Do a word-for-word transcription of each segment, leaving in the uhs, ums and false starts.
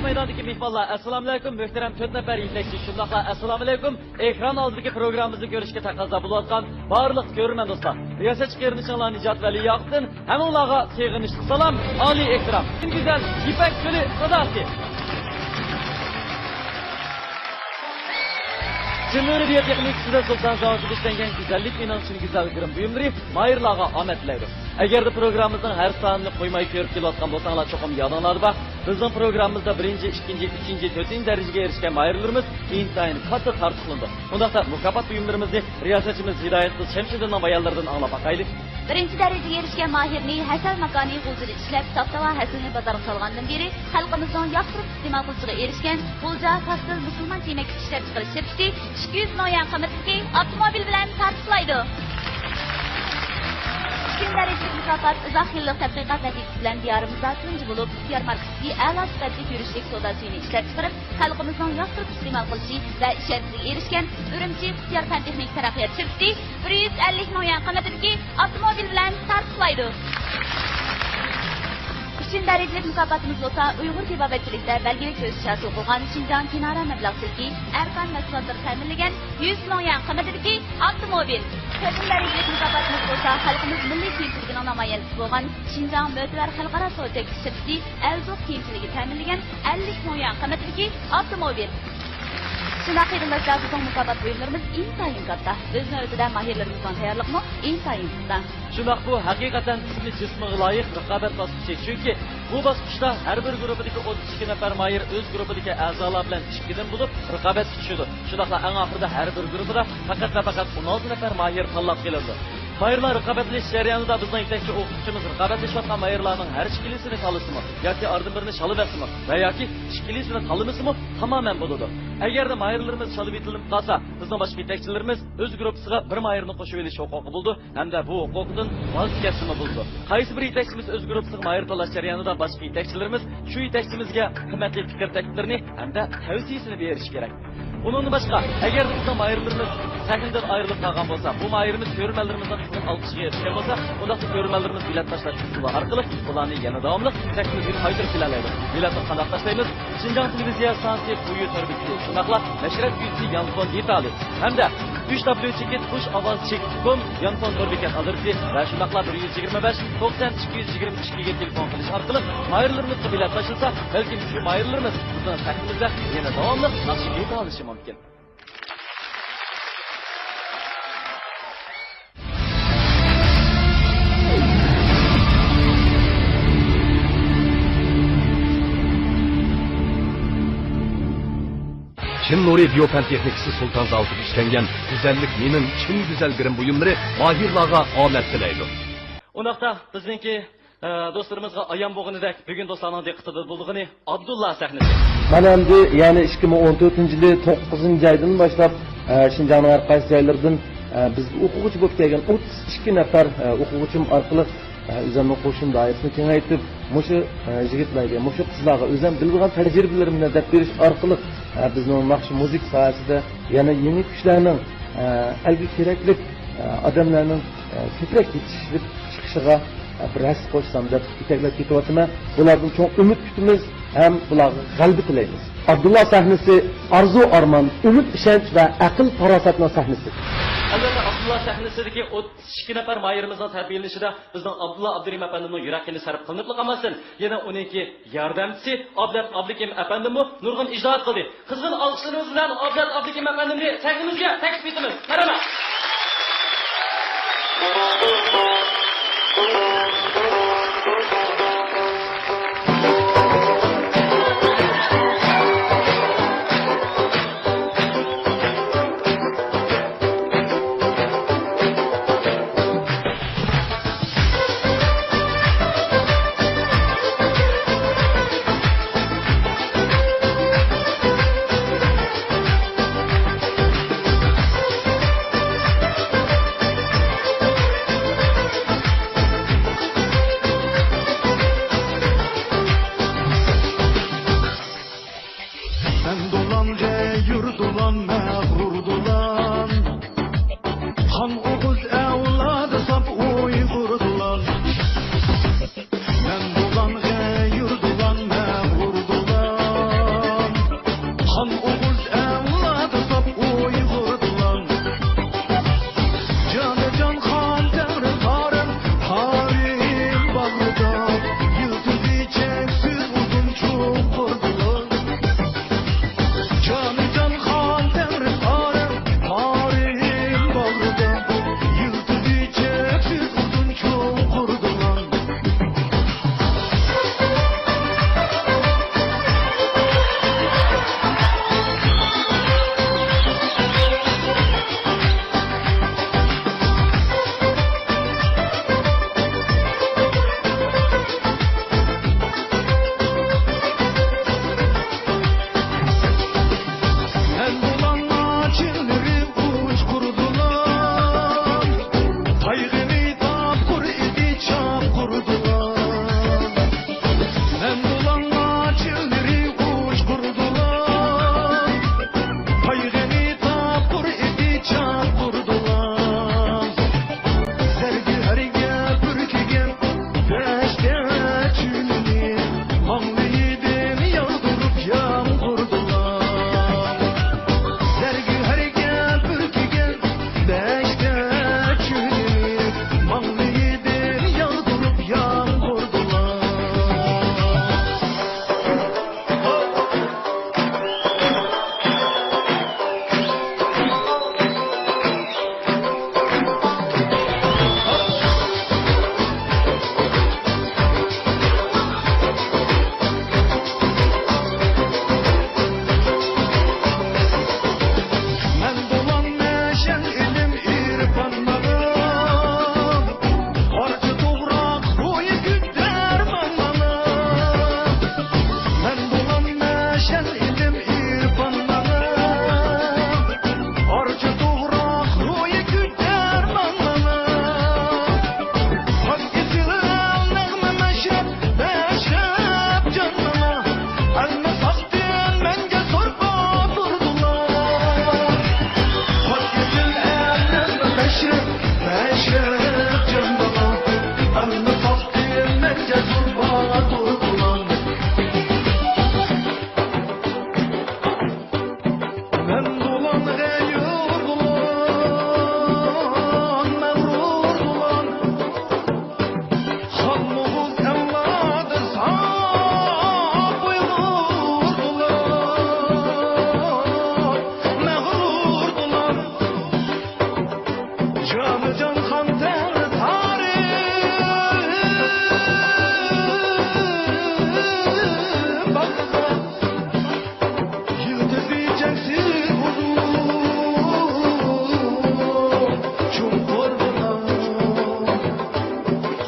مەيداندىكى مېھمانلار، ئەسسالامۇئەلەيكۇم. مۆھتەرەم تۆت نەپەر يېتەكچى، شۇنداقلا ئەسسالامۇئەلەيكۇم. ئېكران ئالدىدىكى پروگراممىمىزنى كۆرۈشكە تەقەززا بولۇۋاتقان بارلىق كۆرۈرمەن دوستلار. رىياسەتچى قېرىندىشىڭلار نىجات ۋەلىياقۇپتىن ھەممىڭلارغا سېغىنىشلىق سالام، ئالىي ئېھتىرام. ئەڭ گۈزەل يىپەك چۆلى ساداسى. چىن نۇرى بىيو تېخنىكىسىدا سۇلتان زاۋۇتىدا ئىشلەنگەن گۈزەللىك مېنىڭ چىن گۈزەل گىرىم بۇيۇملىرى ماھىرلارغا ئامەت تىلەيدۇ. ئەگەردە پروگراممىمىزنىڭ ھەر سانىنى قويماي كۆرۈپ كېلىۋاتقان بولساڭلار، چوقۇم يادىڭلاردا بار، بىزنىڭ پروگراممىمىزدا بىرىنچى، ئىككىنچى، ئۈچىنچى، تۆتىنچى دەرىجىگە ئېرىشكەن ماھىرلىرىمىز ئىنتايىن قاتتىق تارتۇقلىنىدۇ. ئۇنداقتا مۇكاپات بۇيۇملىرىمىزنى رىياسەتچىمىز ھىدايەت قىز شەمشىدىننىڭ بايانلىرىدىن ئاڭلاپ باقايلى. بىرىنچى دەرىجىگە ئېرىشكەن ماھىرنى ھەسەل ماكانى غۇلجىدا ئىشلەپ، ساپ تاۋا ھەسىلىنى بازارغا سالغاندىن بېرى خەلقىمىزنىڭ ياقتۇرۇپ ئىستېمال قىلىشىغا ئېرىشكەن غۇلجا پاستېل مۇسۇلمانچە يېمەكلىك ئىشلەپچىقىرىش شىركىتى ئىككى يۈز مىڭ يۈەن قىممىتىدىكى ئاپتوموبىل بىلەن تارتۇقلايدۇ. ئىككىنچى دەرىجىلىك مۇكاپات ئۇزاق يىللىق تەتقىقات نەتىجىسى بىلەن دىيارىمىزدا تۇنجى بولۇپ، ئىختىيار ماركىسىدىكى ئەلا سۈپەتلىك يۈرۈشلۈك سودا سۈيىنى ئىشلەپچىقىرىپ، خەلقىمىزنىڭ ياقتۇرۇپ ئىستېمال قىلىشى ۋە ئىشەنچىگە ئېرىشكەن ئۈرۈمچى ئىختىيار پەن تېخنىكا تەرەققىيات شىركىتى بىر يۈز ئەللىك مىڭ يۈەن قىممىتىدىكى ئاپتوموبىل بىلەن تارتۇقلايدۇ. ئۈچىنچى دەرىجىلىك مۇكاپاتىمىز بولسا ئۇيغۇر تېبابەتچىلىكتە بەلگىلىك ئۆسۈش ھاسىل قىلغان شىنجاڭ كىنارە مەبلەغچىلىكى ئەركان مەھسۇلاتلىرى تەمىنلىگەن يۈز مىڭ يۈەن قىممىتىدىكى ئاپتوموبىل. تۆتىنچى دەرىجىلىك مۇكاپاتىمىز بولسا خەلقىمىز مىللىي كىيىمچىلىكىنىڭ نامايەندىسى بولغان شىنجاڭ مۆتىۋەر خەلقئارا سودا چەكلىك شىركىتى ئەلزوق كىيىمچىلىكى تەمىنلىگەن ئەللىك مىڭ يۈەن قىممىتىدىكى ئاپتوموبىل. شۇنداق قېرىنداشلار، بىزنىڭ مۇكاپات بۇيۇملىرىمىز ئىنتايىن كاتتا. ئۆز نۆۋىتىدە ماھىرلىرىمىزنىڭ تەييارلىقىمۇ ئىنتايىن پۇختا. شۇنداق، بۇ ھەقىقەتەن ئىسمى جىسمىغا لايىق رىقابەت باسقۇچى. چۈنكى بۇ باسقۇچتا ھەر بىر گۇرۇپپىدىكى ئوتتۇز ئىككى نەپەر ماھىر ئۆز گۇرۇپپىدىكى ئەزالار بىلەن ئىككىدىن بولۇپ رىقابەتكە چۈشىدۇ. شۇنداقلا ئەڭ ئاخىرىدا ھەر بىر گۇرۇپپىدا پەقەت ۋە پەقەت ئون ئالتە نەپەر ماھىر تاللاپ قېلىنىدۇ. ماھىرلار رىقابەتلىشىش جەريانىدا بىزنىڭ يېتەكچى ئوقۇتقۇچىمىز رىقابەتلىشىۋاتقان ماھىرلارنىڭ ھەر ئىككىلىسىنى تاللىسىمۇ ياكى ئارىدىن بىرىنى چالىۋەتسىمۇ ۋە ياكى ئىككىلىسىنى تاللىمىسىمۇ تامامەن بولىدۇ. ئەگەردە ماھىرلىرىمىز چالىۋېتىلىپ قالسا، بىزنىڭ باشقا يېتەكچىلىرىمىز ئۆز گۇرۇپپىسىغا بىر ماھىرنى قوشۇۋېلىش ھوقۇقى بولىدۇ ھەمدە بۇ ھوقۇقىدىن ۋاز كەچسىمۇ بولىدۇ. قايسى بىر يېتەكچىمىز ئۆز گۇرۇپپىسىغا ماھىر تاللاش جەريانىدا باشقا يېتەكچىلىرىمىز شۇ يېتەكچىمىزگە قىممەتلىك پىكىر تەكلىپلىرىنى ھەمدە تەۋسىيىسىنى بېرىشى كېرەك. ئۇنىڭدىن باشقا، ئەگەر بىزنىڭ ماھىرلىرىمىز سەھنىدىن ئايرىلىپ قالغان بولسا، بۇ ماھىرىمىز كۆرۈرمەنلىرىمىزنىڭ قىزغىن ئالقىشىغا ئېرىشكەن بولسا، ئۇنداقتا كۆرۈرمەنلىرىمىز بېلەت تاشلاش ئۇسۇلى ئارقىلىق ئۇلارنى يەنە داۋاملىق سەھنىمىزگە قايتۇرۇپ كېلەلەيدۇ. بېلەتنى قانداق تاشلايمىز؟ شىنجاڭ تېلېۋىزىيە ئىستانسىسى پۇيۈ تور بېكىتى، شۇنداقلا نەشرىيات كۈيچىسى يانفون دېتالى ھەمدە ئۈچ دابليۇ چېكىت خۇش ئاۋاز چېكىت كوم يانفون تور بېكەت ئادرېسى ۋە شۇنداقلا بىر يۈز يىگىرمە بەش، توقسەن، ئىككى يۈز يىگىرمە ئىككىگە تېلېفون قىلىش ئارقىلىق ماھىرلىرىمىزغا بېلەت تاشلىسا، بەلكىم شۇ ماھىرلىرىمىز بىزنىڭ سەھنىمىزدە يەنە داۋاملىق ناخشا ئېيتالىشى مۇمكىن. چىن نۇرى بىيو پەن تېخنىكىسى سۇلتان زاۋۇتىدا ئىشلەنگەن گۈزەللىك مېنىڭ چىن گۈزەل گىرىم بۇيۇملىرى ماھىرلارغا ئامەت تىلەيدۇ. ئۇنداقتا بىزنىڭكى، ئە، دوستلىرىمىزغا ئايان بولغىنىدەك، بۈگۈن دوستلارنىڭ دىققىتىدە بولىدىغىنى ئابدۇللا سەھنىسى. مانا ئەمدى يەنە ئىككى مىڭ ئون تۆتىنچى يىلى توققۇزىنچى ئايدىن باشلاپ، ئە، شىنجاڭنىڭ ھەر قايسى جايلىرىدىن، ئە، بىزگە ئوقۇغۇچى بولۇپ كەلگەن ئوتتۇز ئىككى نەپەر، ئە، ئوقۇغۇچىم ئارقىلىق ئۆزۈمنىڭ قوشۇن دائىرىسىنى كېڭەيتىپ، مۇشۇ، ئە، يىگىتلەرگە، مۇشۇ قىزلارغا ئۆزۈم بىلىدىغان تەجرىبىلىرىمنى دەپ بېرىش ئارقىلىق، ئە، بىزنىڭ ناخشا مۇزىكا ساھەسىدە يەنە يېڭى كۈچلەرنىڭ، ئە، ئەلگە كېرەكلىك، ئە، ئادەملەرنىڭ، ئە، كۆپرەك يېتىشىپ چىقىشىغا، ئە، بىر ھەسسە قوشسام دەپ يېتەكلەپ كېتىۋاتىمەن. بۇلاردىن چوڭ ئۈمىد كۈتىمىز ھەم بۇلارغا غەلىبە تىلەيمىز. ئابدۇللا سەھنىسى ئارزۇ، ئارمان، ئۈمىد، ئىشەنچ ۋە ئەقىل، پاراسەتنىڭ سەھنىسى. ئەلۋەتتە، ئابدۇللا سەھنىسىدىكى ئوتتۇز ئىككى نەپەر ماھىرىمىزنىڭ تەربىيەلىنىشىدە بىزنىڭ ئابدۇللا ئابدۇرېھىم ئەپەندىمنىڭ يۈرەك قېنى سەرپ قىلىنىپلا قالماستىن، يەنە ئۇنىڭكى ياردەمچىسى ئابلەت ئابلىكىم ئەپەندىممۇ نۇرغۇن ئىجرائات قىلدى. قىزغىن ئالقىشلىرىمىز بىلەن ئابلەت ئابلىكىم ئەپەندىمنى سەھنىمىزگە تەكلىپ ئېتىمىز. مەرھەمەت. مەن بۇلارغا چىللىرى ئۇچقۇردۇلار، قايغىنى تاپقۇر ئېتى چاققۇردۇلار. زەرگىھارگە پۈركىگەن دەشتە چۆلىنى، ماڭلىيىدىن ياغدۇرۇپ يامغۇردۇلار. زەرگىھارگە پۈركىگەن دەشتە چۆلىنى، ماڭلىيىدىن ياغدۇرۇپ يامغۇردۇلار. مەن بولام مەشەل ئىلىم ئېرپان ماڭا، ئارچا توغراق روھىي كۈچ دەرمان ماڭا. مەن بولام مەشەل ئىلىم ئېرپان ماڭا، ئارچا توغراق روھىي كۈچ دەرمان ماڭا. پاك ئېسىل نەغمە مەشرەپ، مەشرەپ جان ماڭا. ئەلنى ساقتىن مەنگە زور باتۇردۇلار. پاك ئېسىل نەغمە مەشرەپ، مەشرەپ جان ماڭا. ئەلنى ساقتىن مەنگە زور باتۇردۇلار. مەن بولام غەيۇردۇلار، مەغرۇردۇلار. خانموغۇل ئەۋلادى ساپ ئۇيغۇردۇلار، مەغرۇردۇلار. جانىجان خان تەڭرىتارى باغرىغا يىلتىزى چەكسىز ھۇزۇر چوڭقۇر بۇلاق.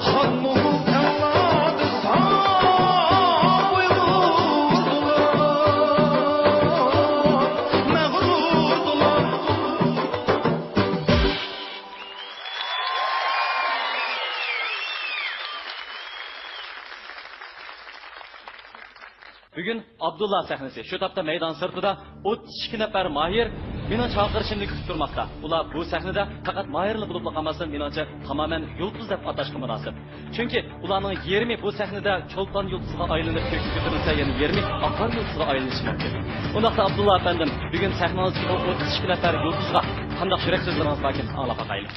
خانموغۇل ئەۋلادى ساپ ئۇيغۇردۇلار، مەغرۇردۇلار. بۈگۈن ئابدۇللا سەھنىسى. شۇ تاپتا مەيدان سىرتىدا ئوتتۇز ئىككى نەپەر ماھىر مېنىڭ چاقىرىشىمنى كۈتۈپ تۇرماقتا. ئۇلار بۇ سەھنىدە پەقەت ماھىرلا بولۇپلا قالماستىن، مېنىڭچە، تامامەن يۇلتۇز دەپ ئاتاشقا مۇناسىپ. چۈنكى ئۇلارنىڭ يېرىمى بۇ سەھنىدە چولپان يۇلتۇزىغا ئايلىنىپ كۆككە كۆتۈرۈلسە، يەنە يېرىمى ئاقار يۇلتۇزغا ئايلىنىشى مۇمكىن. ئۇنداقتا، ئابدۇللا ئەپەندىم، بۈگۈن سەھنىڭىزدىكى ئوتتۇز ئىككى نەپەر يۇلتۇزغا قانداق يۈرەك سۆزلىرىڭىز باركىن، ئاڭلاپ باقايلى.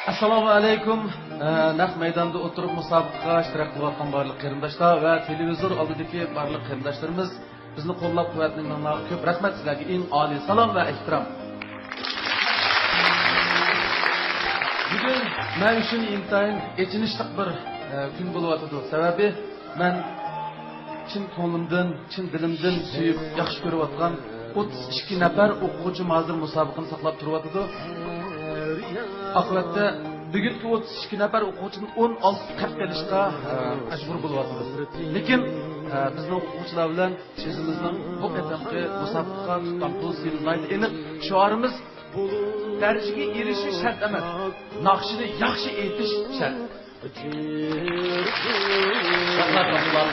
ئەسسالامۇ ئەلەيكۇم. ئە، نەق مەيداندا ئولتۇرۇپ مۇسابىقىگە ئىشتىراك قىلىۋاتقان بارلىق قېرىنداشلار ۋە تېلېۋىزور ئالدىدىكى بارلىق قېرىنداشلىرىمىز، بىزنى قوللاپ قۇۋۋەتلىگىنىڭلارغا كۆپ رەھمەت، سىلەرگە ئەڭ ئالىي سالام ۋە ئېھتىرام. بۈگۈن مەن ئۈچۈن ئىنتايىن ئېچىنىشلىق بىر، ئە، كۈن بولۇۋاتىدۇ. سەۋەبى، مەن چىن كۆڭلۈمدىن، چىن دىلىمدىن سۆيۈپ ياخشى كۆرۈۋاتقان ئوتتۇز ئىككى نەپەر ئوقۇغۇچىم ھازىر مۇسابىقىنى ساقلاپ تۇرۇۋاتىدۇ. ئاقىۋەتتە بۈگۈنكى ئوتتۇز ئىككى نەپەر ئوقۇغۇچىدىن ئون ئالتىسى قەتئىي قېلىشقا، ئە، مەجبۇر بولۇۋاتىدۇ. لېكىن، ئە، بىزنىڭ ئوقۇغۇچىلار بىلەن ئۆزىمىزنىڭ بۇ قېتىمقى مۇسابىقىگە تۇتقان پوزىتسىيىمىز ناھايىتى ئېنىق. شوئارىمىز دەرىجىگە ئېرىشىش شەرت ئەمەس، ناخشىنى ياخشى ئېيتىش شەرت. رەھمەت، رەھمەت.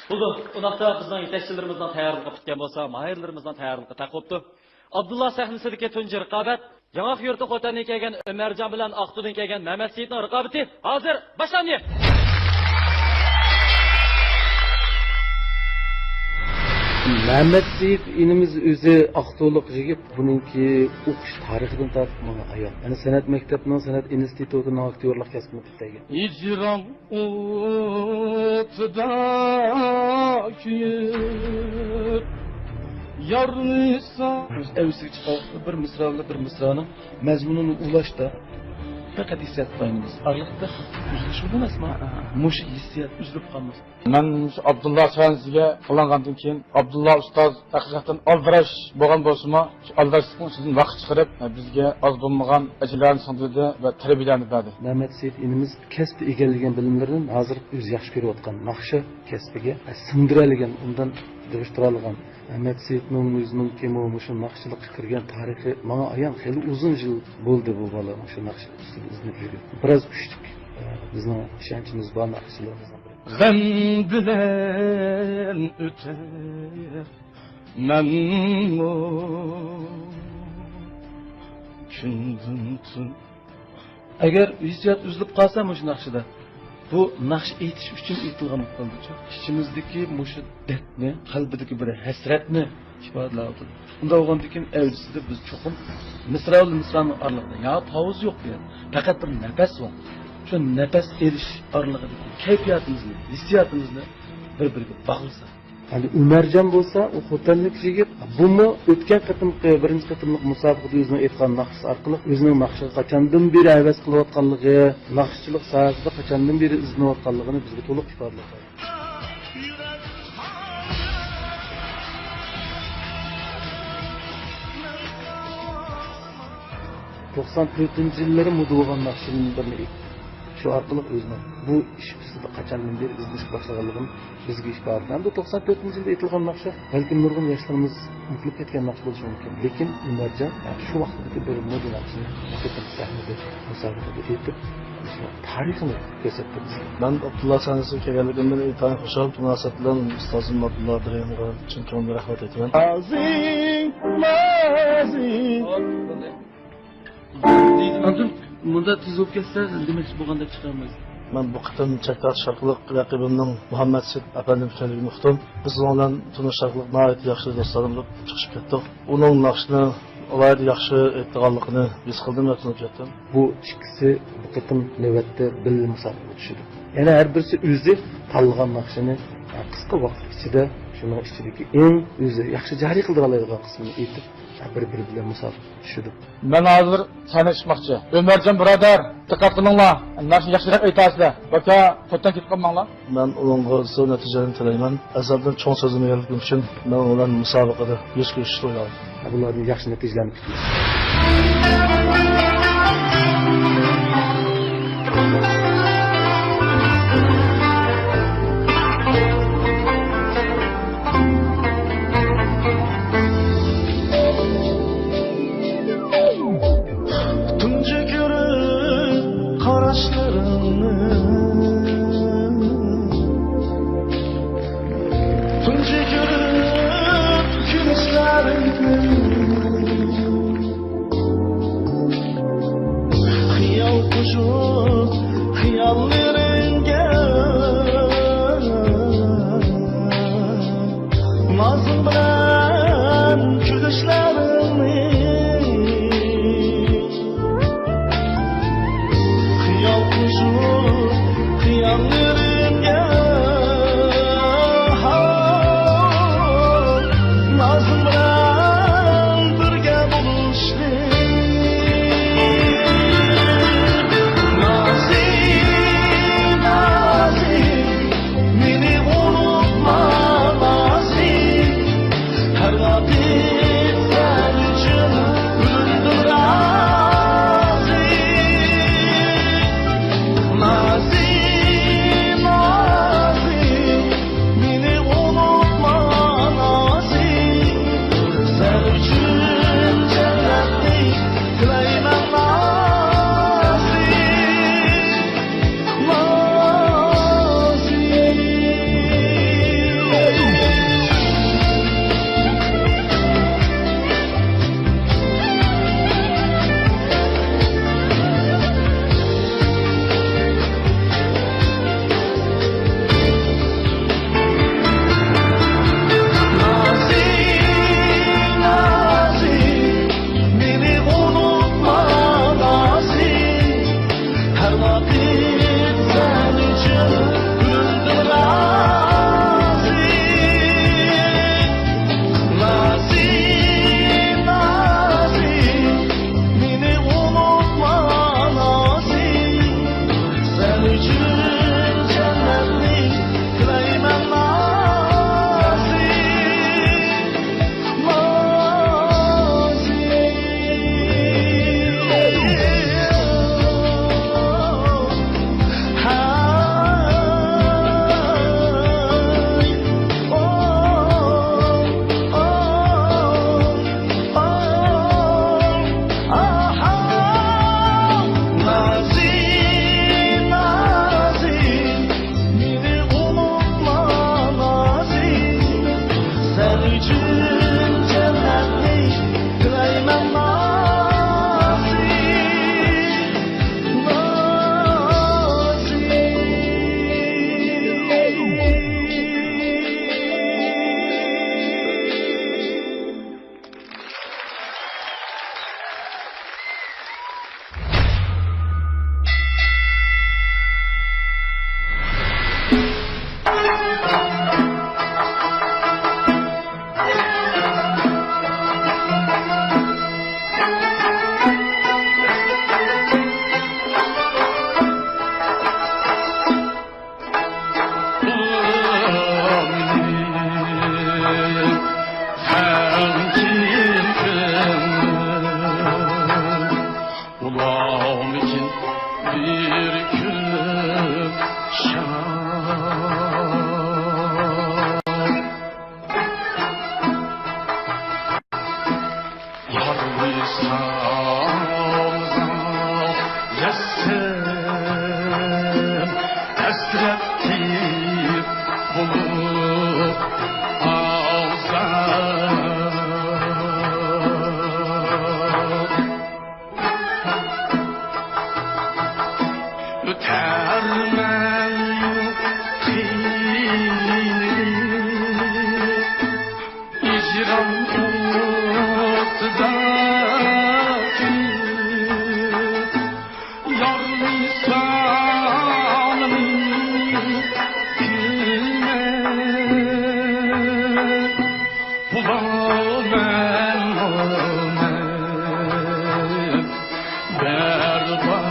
بولدى، ئۇنداقتا بىزنىڭ يېتەكچىلىرىمىزنىڭ تەييارلىقى پۈتكەن بولسا، ماھىرلىرىمىزنىڭ تەييارلىقى تەق بوپتۇ. ئابدۇللا سەھنىسىدىكى تۇنجى رىقابەت، ياڭاق يۇرتى خوتەندىن كەلگەن ئۆمەرجان بىلەن ئاقتۇدىن كەلگەن مەمەتسېيىتنىڭ رىقابىتى ھازىر باشلاندى. مەمەتسېيىت ئىنىمىز ئۆزى ئاقتۇلۇق يىگىت، بۇنىڭكى ئوقۇش تارىخىدىن تارتىپ ماڭا ئايان. يەنى سەنئەت مەكتەپنىڭ سەنئەت ئىنستىتۇتىنىڭ ئاكتيورلۇق كەسپىنى پۈتتۈرگەن. ھىجران ئوتىدا كۆيۈپ يارنى سا- ئۆز ئەۋزىگە چىققان بىر مىسرا بىلەن بىر مىسرانىڭ مەزمۇنىنى ئۇلاشتا پەقەت ھېسسىيات قىلايمىز. ئارىلىقتا ئۈزۈلۈش بولماسمۇ؟ مۇشۇ ھېسسىيات ئۈزۈلۈپ قالمىسۇن. مەن مۇشۇ ئابدۇللا سەھنىسىگە سايلاندىن كېيىن، ئابدۇللا ئۇستاز ھەقىقەتەن ئالدىراش بولغان بولسىمۇ، شۇ ئالدىراشلىقنىڭ ئىچىدىن ۋاقىت چىقىرىپ، بىزگە ئاز بولمىغان ئەجىرلەرنى سىڭدۈردى ۋە تەربىيەلەرنى بەردى. مەمەتسېيىت ئىنىمىز كەسپتە ئىگىلىگەن بىلىملىرىدىن ھازىر ئۆزى ياخشى كۆرۈۋاتقان ناخشا كەسپىگە سىڭدۈرەلىگەن، ئۇندىن يىغىشتۇرالىغان. ئەمەت سېيىتنىڭ ئۆزىنىڭكىمۇ مۇشۇ ناخشىچىلىققا كىرگەن تارىخى ماڭا ئايان، خېلى ئۇزۇن يىل بولدى بۇ بالا مۇشۇ ناخشا ئۈستىدە ئىزدىنىپ يۈرگەن. بىراز كۈچلۈك، ئە، بىزنىڭ ئىشەنچىمىز بار ناخشىچىلىرىمىزنىڭ بىرى. غەم بىلەن ئۆتەر مەنمۇ كۈندىن تۈن. ئەگەر ھېسسىيات ئۈزۈلۈپ قالسا مۇشۇ ناخشىدا، بۇ ناخشا ئېيتىش ئۈچۈن ئېيتىلغان بولۇپ قالىدۇ. ئىچىمىزدىكى مۇشۇ دەردنى، قەلبىدىكى بىر ھەسرەتنى ئىپادىلەۋاتىدۇ. ئۇنداق بولغاندىن كېيىن ئەۋجىسىدە بىز چوقۇم مىسرا بىلەن مىسرانىڭ ئارىلىقىدا يا پاۋۇز يوق دېگەن، پەقەت بىر نەپەس بار. شۇ نەپەس ئېلىش ئارىلىقىدىكى كەيپىياتىمىزنى، ھېسسىياتىمىزنى بىر-بىرىگە باغلىساق. ئەمدى ئۆمەرجان بولسا، ئۇ خوتەنلىك يىگىت، بۇمۇ ئۆتكەن قېتىمقى، بىرىنچى قېتىملىق مۇسابىقىدە ئۆزىنىڭ ئېيتقان ناخشىسى ئارقىلىق ئۆزىنىڭ ناخشىغا قاچاندىن بېرى ھەۋەس قىلىۋاتقانلىقى، ناخشىچىلىق ساھەسىدە قاچاندىن بېرى ئىزدىنىۋاتقانلىقىنى بىزگە تولۇق ئىپادىلەپ بەردى. توقسان تۆتىنچى يىللىرى مودا بولغان ناخشىدىن بىرنى ئېيتتى. شۇ ئارقىلىق ئۆزىنىڭ بۇ ئىش ئۈستىدە قاچاندىن بېرى ئىزدىنىشكە باشلىغانلىقىنى بىزگە ئىپادىلىدى. ئەمدى توقسان تۆتىنچى يىلدا ئېيتىلغان ناخشا بەلكىم نۇرغۇن ياشلىرىمىز ئۇنتۇلۇپ كەتكەن ناخشا بولۇشى مۇمكىن. لېكىن ئۆمەرجان شۇ ۋاقىتتىكى بىر مودا ناخشىنى بۇ قېتىمقى سەھنىدە، مۇسابىقىدە ئېيتىپ، شۇنىڭ تارىخىنى كۆرسەتتى بىزگە. مەن ئابدۇللا سەھنىسىگە كەلگەنلىكىمدىن ئىنتايىن خۇشال. بۇ مۇناسىۋەت بىلەن ئۇستازىم ئابدۇللا دېگەنگە چىن كۆڭۈلدىن رەھمەت ئېيتىمەن. نازى، نازى. ئاندىن مۇنداق تېز بولۇپ كەتسە، دېمەكچى بولغاندەك چىقارمايسىز. مەن بۇ قېتىم چەك تارتىش ئارقىلىق رەقىبىمنىڭ مۇھەممەد سېيىت ئەپەندىم ئىكەنلىكىنى ئۇقتۇم. بىز ئۇنىڭ بىلەن تونۇشارلىق ناھايىتى ياخشى دوستلار بولۇپ چىقىشىپ كەتتۇق. ئۇنىڭ ناخشىنى ئالاھىدە ياخشى ئېيتىدىغانلىقىنى ھېس قىلدىم ۋە تونۇپ يەتتىم. بۇ ئىككىسى بۇ قېتىم نۆۋەتتە بىللە مۇسابىقىگە چۈشىدۇ. يەنە ھەر بىرسى ئۆزى تاللىغان ناخشىنى قىسقا ۋاقىت ئىچىدە شۇنىڭ ئىچىدىكى ئەڭ ئۆزى ياخشى جارى قىلدۇرالايدىغان قىسمىنى ئېيتىپ، بىر-بىرى بىلەن مۇسابىقىگە چۈشىدۇ. مەن ھازىر سەھنىگە چىقماقچى. ئۆمەرجان بۇرادەر، دىققەت قىلىڭلار، ناخشىنى ياخشىراق ئېيتارسىلەر. باكا، قوتان كېتىپ قالماڭلار. مەن ئۇنىڭغا زور نەتىجىلەرنى تىلەيمەن. ئەزەلدىن چوڭ سۆزلىمىگەنلىكىم ئۈچۈن مەن ئۇنىڭ بىلەن مۇسابىقىدە يۈز كۆرۈشۈشنى ئويلايمەن. بۇلاردىن ياخشى نەتىجىلەرنى كۈتىمىز. تۇنجى كۆرۈپ قاراشلىرىڭنى، تۇنجى كۆرۈپ كۈلۈشلىرىڭنى، خىيال قۇشۇپ خىياللىرىڭغا نازىم بىلەن كۈلۈشلىرىڭنى، خىيال قۇشۇپ خىياللىرىڭغا، نازىم بىلەن بىرگە بولۇشنى. نازى، نازى، مېنى ئۇنتۇما، نازى. بىر كۈن شام. يار ۋىسالغا يەتسەم، ھەسرەتتىن بولۇپ ئازاب. ئۆتەرمەن قىينىلىپ، ھىجران ئوتىدا كۆيۈپ، يار ۋىسالىنى كۈيلەپ، بولامەن، بولامەن بەربات.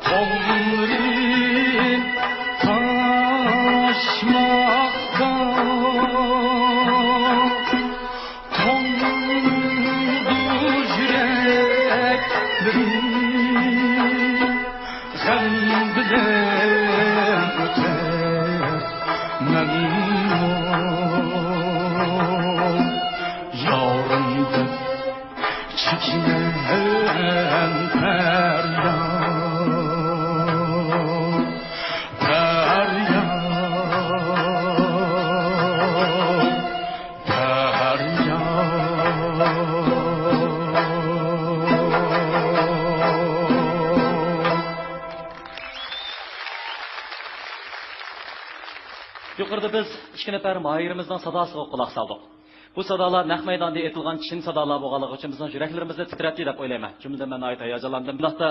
تومۇرى تاشماقتا، توڭدۇر يۈرەكلىرىم غەم بىلەن ئۆتەر مەنمۇ يارىم دەپ. چېكىنەم پەرياد، پەرياد، پەرياد. يۇقىرىدا بىز ئىككى نەپەر ماھىرىمىزنىڭ ساداسىغا قۇلاق سالدۇق. بۇ سادالار نەق مەيداندا ئېيتىلغان چىن سادالار بولغانلىقى ئۈچۈن بىزنىڭ يۈرەكلىرىمىزنى تىترەتتى دەپ ئويلايمەن. جۈملىدىن مەن ناھايىتى ھاياجانلاندىم. بۇنداقتا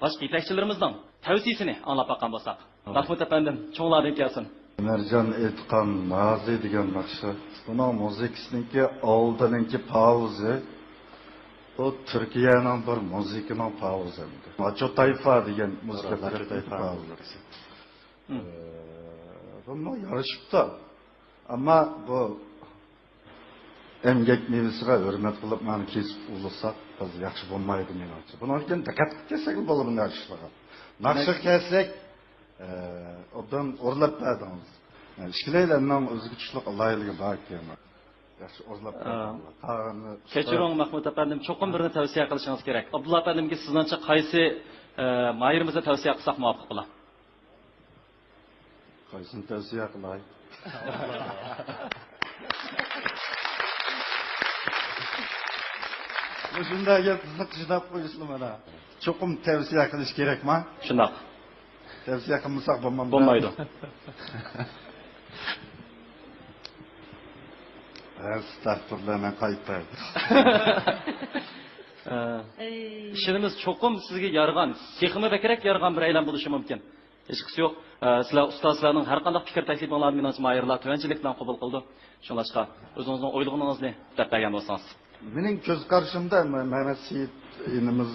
باشقا يېتەكچىلىرىمىزنىڭ تەۋسىيىسىنى ئاڭلاپ باققان بولساق. مەھمۇد ئەپەندىم، چوڭلاردىن كەلسۇن. ئۆمەرجان ئېيتقان نازى دېگەن ناخشا. بۇنىڭ مۇزىكىسىنىڭكى ئالدىنىڭكى پاۋىزى، بۇ تۈركىيەنىڭ بىر مۇزىكىنىڭ پاۋىزى ئەمدى. ماچو تايفا دېگەن مۇزىكا ماچو تەرەپتىكى تايفا پاۋىزلىرى. ئە، بۇمۇ يارىشىپتۇ. ئەمما بۇ ئەمگەك مېۋىسىغا ھۆرمەت قىلىپ، مانا كېسىپ ئۇلىساق، بىز ياخشى بولمايدۇ، مېنىڭچە. بۇنىڭدىن كېيىن دىققەت قىلىپ كەتسەك بولىدۇ بۇنداق ئىشلارغا. ناخشا كەلسەك، ئە، ئوبدان ئورلاپ بەردىڭىز. ئە، ئىككىلەيلەننىڭ ئۆزگىچىلىك ئالاھىدىلىكى بار ئىكەن. ياخشى ئورلاپ ئە، بەردىڭىز. قالغىنىنى كەچۈرۈڭ، مەھمۇد ئەپەندىم، چوقۇم بىرنى تەۋسىيە قىلىشىڭىز كېرەك. ئابدۇللا ئەپەندىمگە سىزنىڭچە قايسى، ئە، ماھىرىمىزنى تەۋسىيە قىلساق مۇۋاپىق بولا؟ قايسىنى تەۋسىيە قىلاي؟ مۇشۇنداق گەپ قىزىق شۇنداق قويۇشلا مانا. چوقۇم تەۋسىيە قىلىش كېرەكما؟ شۇنداق. تەۋسىيە قىلمىساق بولمامدۇ؟ بولمايدۇ. ئەستەغپۇرۇللا، مەن قايتاي. ئە، ئەي. ئىشىنىمىز چوقۇم سىزگە يارىغان، تېخىمۇ بەكرەك يارىغان بىر ئەيلەن بولۇشى مۇمكىن. ھېچقىسى يوق. ئە، سىلەر ئۇستازلارنىڭ ھەر قانداق پىكىر تەكلىپىڭلارنى مېنىڭچە ماھىرلار تۆۋەنچىلىك بىلەن قوبۇل قىلىدۇ. شۇڭلاشقا ئۆزىڭىزنىڭ ئويلىغىنىڭىزنى دەپ بەرگەن بولسىڭىز. مېنىڭ كۆز قارىشىمدا مە-، مەمەت سېيىت ئىنىمىز